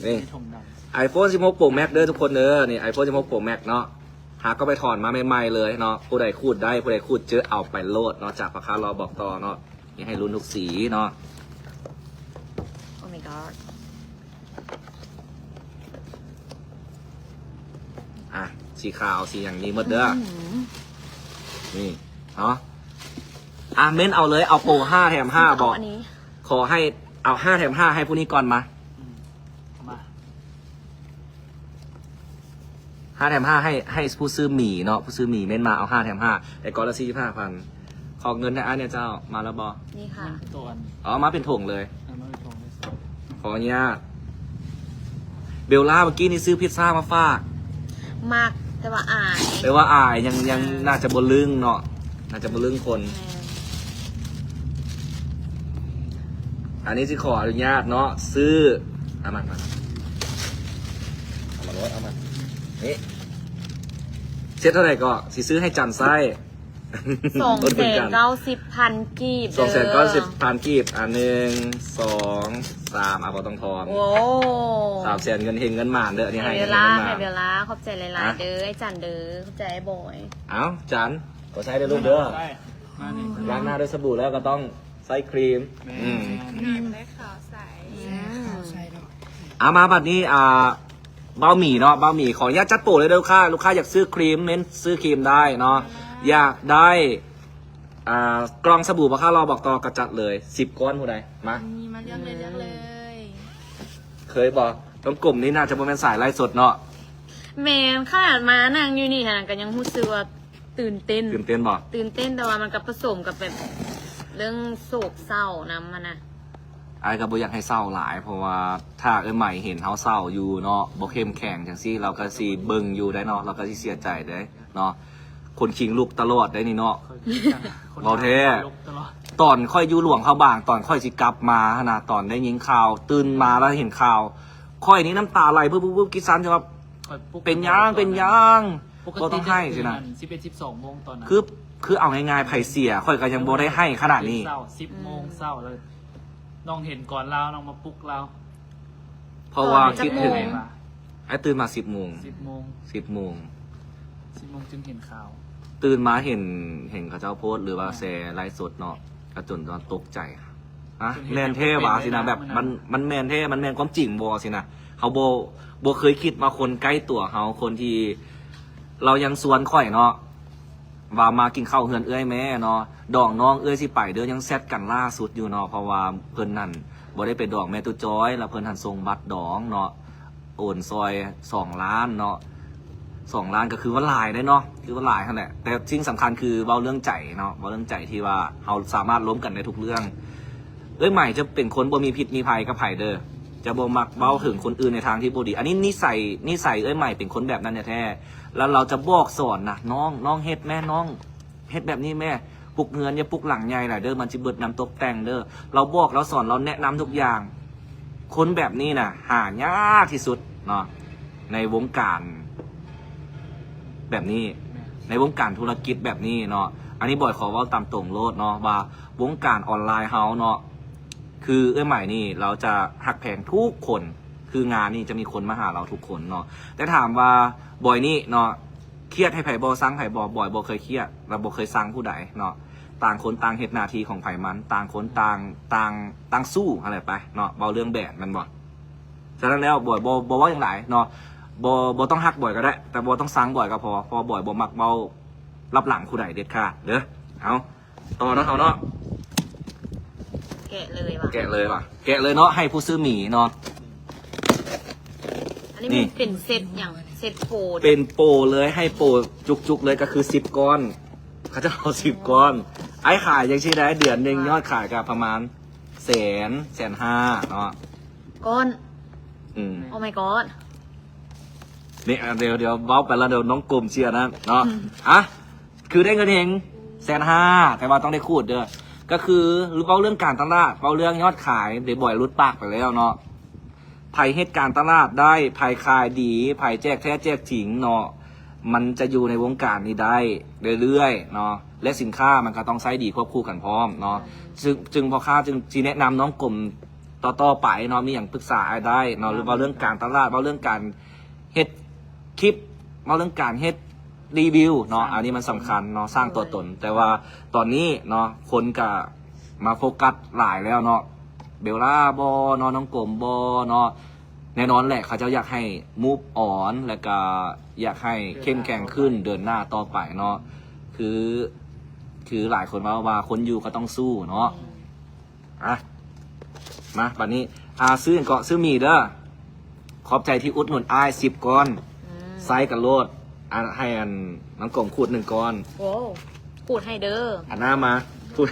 ນີ້ iPhone ສິບຫົກ Pro Max ເດີທຸກຄົນເດີ. ນີ້ iPhone ສິບຫົກ Pro Max ເນາະ ຫາກໍໄປຖອນມາໃໝ່ໆເລີຍເນາະ. ຜູ້ໃດຂູດໄດ້ ຜູ້ໃດຂູດເຈີ ເອົາໄປໂລດເນາະ ຈາກພໍ່ຄ້າລໍບອກຕໍ່ເນາະ. ມີໃຫ້ລຸ້ນທຸກສີເນາະ. Oh my god ອ່ະ ສີຂາວ ສີຫຍັງມີໝົດເດີ ອືມ ນີ້ເນາະ. ອ່ະ ເມັ້ນເອົາເລີຍ ເອົາໂປຣຫ້າແຖມຫ້າບໍ? ເອົາອັນນີ້ ຂໍໃຫ້ເອົາຫ້າແຖມຫ້າໃຫ້ຜູ້ນີ້ກ່ອນມາ ອືມ ມາ. ຫ້າແຖມຫ້າໃຫ້ ໃຫ້ຜູ້ຊື້ໝີເນາະ ຜູ້ຊື້ໝີເມັ້ນມາເອົາຫ້າແຖມຫ້າ ໄດ້ກ້ອນລະສີ່ສິບຫ້າພັນ. ຂໍເງິນໃຫ້ອ້າຍແດ່ເຈົ້າ ມາແລ້ວບໍ່? ນີ້ຄ່ະ ເປັນໂຕອັນ ອໍ ມາເປັນຖົງເລີຍ ເອົາມາເປັນຖົງເລີຍ. ຂໍອະນຸຍາດ ເບລລ່າ ເມື່ອກີ້ນີ້ຊື້ພິດຊາມາຝາກ ມັກ ແຕ່ວ່າອາຍ ແຕ່ວ່າອາຍ ຍັງ ຍັງ ອ່າ ໜ້າຈະບໍ່ລຶ້ງເນາະ ໜ້າຈະບໍ່ລຶ້ງຄົນ ແມ່ນ. ອັນນີ້ຊິຂໍອະນຸຍາດເນາະ ຊື້ ເອົາມາ ເອົາມາໂລດ ເອົາມາ ນີ້ ເຊັດເທົ່າໃດກໍ ຊິຊື້ໃຫ້ຈັນໃຊ້ ສອງແສນເກົ້າສິບພັນກີບເດີ ສອງແສນເກົ້າສິບພັນກີບ ອ່ະ ໜຶ່ງ ສອງ ສາມ ອ່ະ ບໍ່ຕ້ອງທອນ ໂອ້ ສາມແສນ ເງິນເຮັງເງິນໝານເດີ ອັນນີ້ໃຫ້ ໃຫ້ເວລາ ເງິນເຮັງເງິນໝານ ໃຫ້ເວລາ ຂອບໃຈຫຼາຍໆເດີ ອ່ະ ອ້າຍຈັນເດີ ຂອບໃຈອ້າຍບອຍ ເອົ້າ ຈັນ ກໍໃຊ້ໄດ້ລູກເດີ ໃຊ້ ມານີ້ ລ້າງໜ້າດ້ວຍສະບູແລ້ວກໍຕ້ອງໃຊ້ຄຣີມ ແມ່ນ ອືມ ແມ່ນ ໄດ້ຂາວໃສ ອືມ ຂາວໃສເນາະ ອ່າ ມາບັດນີ້ ອ່າ ບ່າວໝີເນາະ ບ່າວໝີ ຂໍອະນຸຍາດຈັດໂປຣເລີຍເດີລູກຄ້າ ລູກຄ້າຢາກຊື້ຄຣີມ ເມັ້ນຊື້ຄຣີມໄດ້ເນາະ ຢາກໄດ້ ອ່າ ກ່ອງສະບູບໍ່ຄາລໍບອກຕໍ່ ກໍຈັດເລີຍ ສິບກ້ອນ ຜູ້ໃດ ມາ ນີ້ ມາເລືອກເລີຍ ເລືອກເລີຍ ເຄີຍບໍ່? ນ້ອງກົມນີ້ໜ້າຈະບໍ່ແມ່ນສາຍໄລຟ໌ສົດເນາະ ແມ່ນ ຂະໜາດມານັ່ງຢູ່ນີ້ຫັ້ນ ກໍຍັງຮູ້ສຶກວ່າ ຕື່ນເຕັ້ນ ຕື່ນເຕັ້ນບໍ່? ຕື່ນເຕັ້ນ ແຕ່ວ່າມັນກໍປະສົມກັບແບບເລື່ອງໂສກເສົ້ານຳຫັ້ນນະ ອ້າຍກໍບໍ່ຢາກໃຫ້ເສົ້າຫຼາຍ ເພາະວ່າຖ້າເອື້ອຍໃໝ່ເຫັນເຮົາເສົ້າຢູ່ເນາະ ບໍ່ເຂັ້ມແຂງຈັ່ງຊີ້ ລາວກໍຊິເບິ່ງຢູ່ໄດ໋ເນາະ ລາວກໍຊິເສຍໃຈເດ້ເນາະ ຄົນຄີງລຸກຕະຫຼອດໄດ໋ນີ້ເນາະ ເວົ້າແທ້ ຕອນຂ້ອຍຢູ່ຫຼວງພະບາງ ຕອນຂ້ອຍຊິກັບມາຫັ້ນນະ ຕອນໄດ້ຍິນຂ່າວ ຕື່ນມາແລ້ວເຫັນຂ່າວ ຂ້ອຍນີ້ນ້ຳຕາໄຫຼບຶບໆໆ ກິດສັນ ຈົນວ່າ ເປັນຫຍັງ ເປັນຫຍັງ ບໍ່ຕ້ອງໄຫ້ຊີ້ນະ ສິບເອັດ ສິບສອງໂມງຕອນນັ້ນ ຄື ຄືເອົາງ່າຍໆ ໃຜເສຍ ຂ້ອຍກໍຍັງບໍ່ໄດ້ໄຫ້ຂະໜາດນີ້ ເຊົ້າ ສິບໂມງເຊົ້າເລີຍ ນ້ອງເຫັນກ່ອນລາວ ນ້ອງມາປຸກລາວ ເພາະວ່າຄິດເຖິງ ອ້າຍຕື່ນມາສິບໂມງ ສິບໂມງ ສິບໂມງ ສິບໂມງຈຶ່ງເຫັນຂ່າວ ຕື່ນມາເຫັນ ເຫັນເຂົາເຈົ້າໂພສ ຫຼືວ່າແຊໄລຟ໌ສົດເນາະ ກະຈົນວ່າຕົກໃຈ ຮະ ແມ່ນແທ້ຫວາ ຊີ້ນະ ແບບ ມັນ ມັນແມ່ນແທ້ ມັນແມ່ນຄວາມຈິງບໍ່ ຊີ້ນະ. ເຮົາບໍ່ ບໍ່ເຄີຍຄິດວ່າຄົນໃກ້ຕົວເຮົາ ຄົນທີ່ ລາວຍັງຊວນຂ້ອຍເນາະ ວ່າມາກິນເຂົ້າເຮືອນເອື້ອຍແມ້ເນາະ ດອງນ້ອງເອື້ອຍຊິໄປເດີ້ ຍັງແຊັດກັນລ່າສຸດຢູ່ເນາະ ເພາະວ່າເພິ່ນນັ້ນບໍ່ໄດ້ໄປດອງແມ່ຕູ້ຈ້ອຍ ແລ້ວເພິ່ນຫັ້ນສົ່ງບັດດອງເນາະ ໂອນຊ່ອຍສອງລ້ານເນາະ ສອງລ້ານກໍຄືວ່າຫຼາຍເດ້ເນາະ ຄືວ່າຫຼາຍຫັ້ນແຫຼະ ແຕ່ສິ່ງສຳຄັນຄືເວົ້າເລື່ອງໃຈເນາະ ເວົ້າເລື່ອງໃຈທີ່ວ່າເຮົາສາມາດລົມກັນໄດ້ທຸກເລື່ອງ. ເອື້ອຍໃໝ່ຈະເປັນຄົນບໍ່ມີພິດມີໄພກັບໃຜເດີ້ ຈະບໍ່ມັກເວົ້າເຖິງຄົນອື່ນໃນທາງທີ່ບໍ່ດີ ອັນນີ້ນິໄສ ນິໄສເອື້ອຍໃໝ່ເປັນຄົນແບບນັ້ນແທ້ໆ ແລ້ວລາວຈະບອກສອນນະ ນ້ອງ ນ້ອງເຮັດແມ້ ນ້ອງເຮັດແບບນີ້ແມ້ ປຸກເຮືອນຢ່າປຸກຫຼັງໃຫຍ່ຫຼາຍເດີ້ ມັນຊິເບິດນຳຕົກແຕ່ງເດີ້ ລາວບອກ ລາວສອນ ລາວແນະນຳທຸກຢ່າງ. ຄົນແບບນີ້ນະຫາຍາກທີ່ສຸດເນາະ ໃນວົງການແບບນີ້ ໃນວົງການທຸລະກິດແບບນີ້ເນາະ. ອັນນີ້ບອຍຂໍເວົ້າຕາມຕົງໂລດເນາະ ວ່າວົງການອອນລາຍເຮົາເນາະ ຄືເອື້ອຍໃໝ່ນີ້ລາວຈະຮັກແພງທຸກຄົນ ຄືງານນີ້ຈະມີຄົນມາຫາລາວທຸກຄົນເນາະ. ແຕ່ຖາມວ່າບອຍນີ້ເນາະ ຄຽດໃຫ້ໃຜບໍ່ ຊັງໃຜບໍ່ ບອຍບໍ່ເຄີຍຄຽດ ແລະບໍ່ເຄີຍຊັງຜູ້ໃດເນາະ ຕ່າງຄົນຕ່າງເຮັດໜ້າທີ່ຂອງໃຜມັນ ຕ່າງຄົນຕ່າງ ຕ່າງ ຕ່າງສູ້ຫັ້ນແຫຼະໄປເນາະ ເວົ້າເລື່ອງແບດແມ່ນບໍ່? ສະນັ້ນແລ້ວບອຍບໍ່ ບໍ່ເວົ້າຫຍັງຫຼາຍເນາະ ບໍ່ ບໍ່ຕ້ອງຮັກບອຍກໍໄດ້ ແຕ່ບໍ່ຕ້ອງຊັງບອຍກໍພໍ ເພາະວ່າບອຍບໍ່ມັກເວົ້າລັບຫຼັງຜູ້ໃດເດັດຂາດເດີ້. ເອົາ ຕໍ່ເນາະ ເຮົາເນາະ ແກະເລີຍວ່າ ແກະເລີຍວ່າ ແກະເລີຍເນາະ ໃຫ້ຜູ້ຊື້ໝີເນາະ. ອັນນີ້ມັນເປັນເຊັດຫຍັງ ເຊັດໂປ ເປັນໂປເລີຍ ໃຫ້ໂປຈຸກໆເລີຍ ກໍຄືສິບກ້ອນ ເຂົາເຈົ້າເອົາສິບກ້ອນ. ອ້າຍຂາຍຈັ່ງຊີ້ໄດ້ ເດືອນໜຶ່ງຍອດຂາຍກໍປະມານແສນ ແສນຫ້າເນາະ ກ້ອນ. ອືມ Oh my god ນີ້ ດຽວ ດຽວເວົ້າໄປແລ້ວ ດຽວນ້ອງກົມເສຍນັ້ນເນາະ. ອ່ະ ຄືໄດ້ເງິນເຮງແສນຫ້າ ແຕ່ວ່າຕ້ອງໄດ້ຂູດເດີ້ ກໍຄືເວົ້າເລື່ອງການຕະຫຼາດ ເວົ້າເລື່ອງຍອດຂາຍ ເດບອຍຫຼຸດປາກໄປແລ້ວເນາະ. ໃຜເຮັດການຕະຫຼາດໄດ້ ໃຜຂາຍດີ ໃຜແຈກແທ້ແຈກຈິງເນາະ ມັນຈະຢູ່ໃນວົງການນີ້ໄດ້ເລື້ອຍໆເນາະ ແລະສິນຄ້າມັນກໍຕ້ອງໃຊ້ດີຄວບຄູ່ກັນພ້ອມເນາະ. ຈຶ່ງ ຈຶ່ງພໍ່ຄ້າຈຶ່ງຊິແນະນຳນ້ອງກົມຕໍ່ໆໄປເນາະ ມີຫຍັງປຶກສາອ້າຍໄດ້ເນາະ ຫຼືເວົ້າເລື່ອງການຕະຫຼາດ ເວົ້າເລື່ອງການເຮັດຄລິບ ເວົ້າເລື່ອງການເຮັດຣີວິວເນາະ ອັນນີ້ມັນສຳຄັນເນາະ ສ້າງຕົວຕົນ. ແຕ່ວ່າຕອນນີ້ເນາະ ຄົນກໍມາໂຟກັສຫຼາຍແລ້ວເນາະ ເບລລ່າບໍ່ເນາະ ນ້ອງກົມບໍ່ເນາະ. ແນ່ນອນແຫຼະ ເຂົາເຈົ້າຢາກໃຫ້ move on ແລ້ວກໍຢາກໃຫ້ເຂັ້ມແຂງຂຶ້ນ ເດີນໜ້າຕໍ່ໄປເນາະ. ຄື ຄືຫຼາຍຄົນເວົ້າວ່າ ຄົນຢູ່ກໍຕ້ອງສູ້ເນາະ. ອ່ະ ມາ ບັດນີ້ ອ່າ ຊື້ຫຍັງເກາະ ຊື້ໝີ່ເດີ້. ຂອບໃຈທີ່ອຸດໜູນອ້າຍສິບກ້ອນ. ອືມ ໃສ່ກັນໂລດ ອັນ ໃຫ້ອັນ ນ້ອງກົມຂູດໜຶ່ງກ້ອນ. ໂອ້ ຂູດໃຫ້ເດີ້. ອັນໜ້າມາ ຂູດ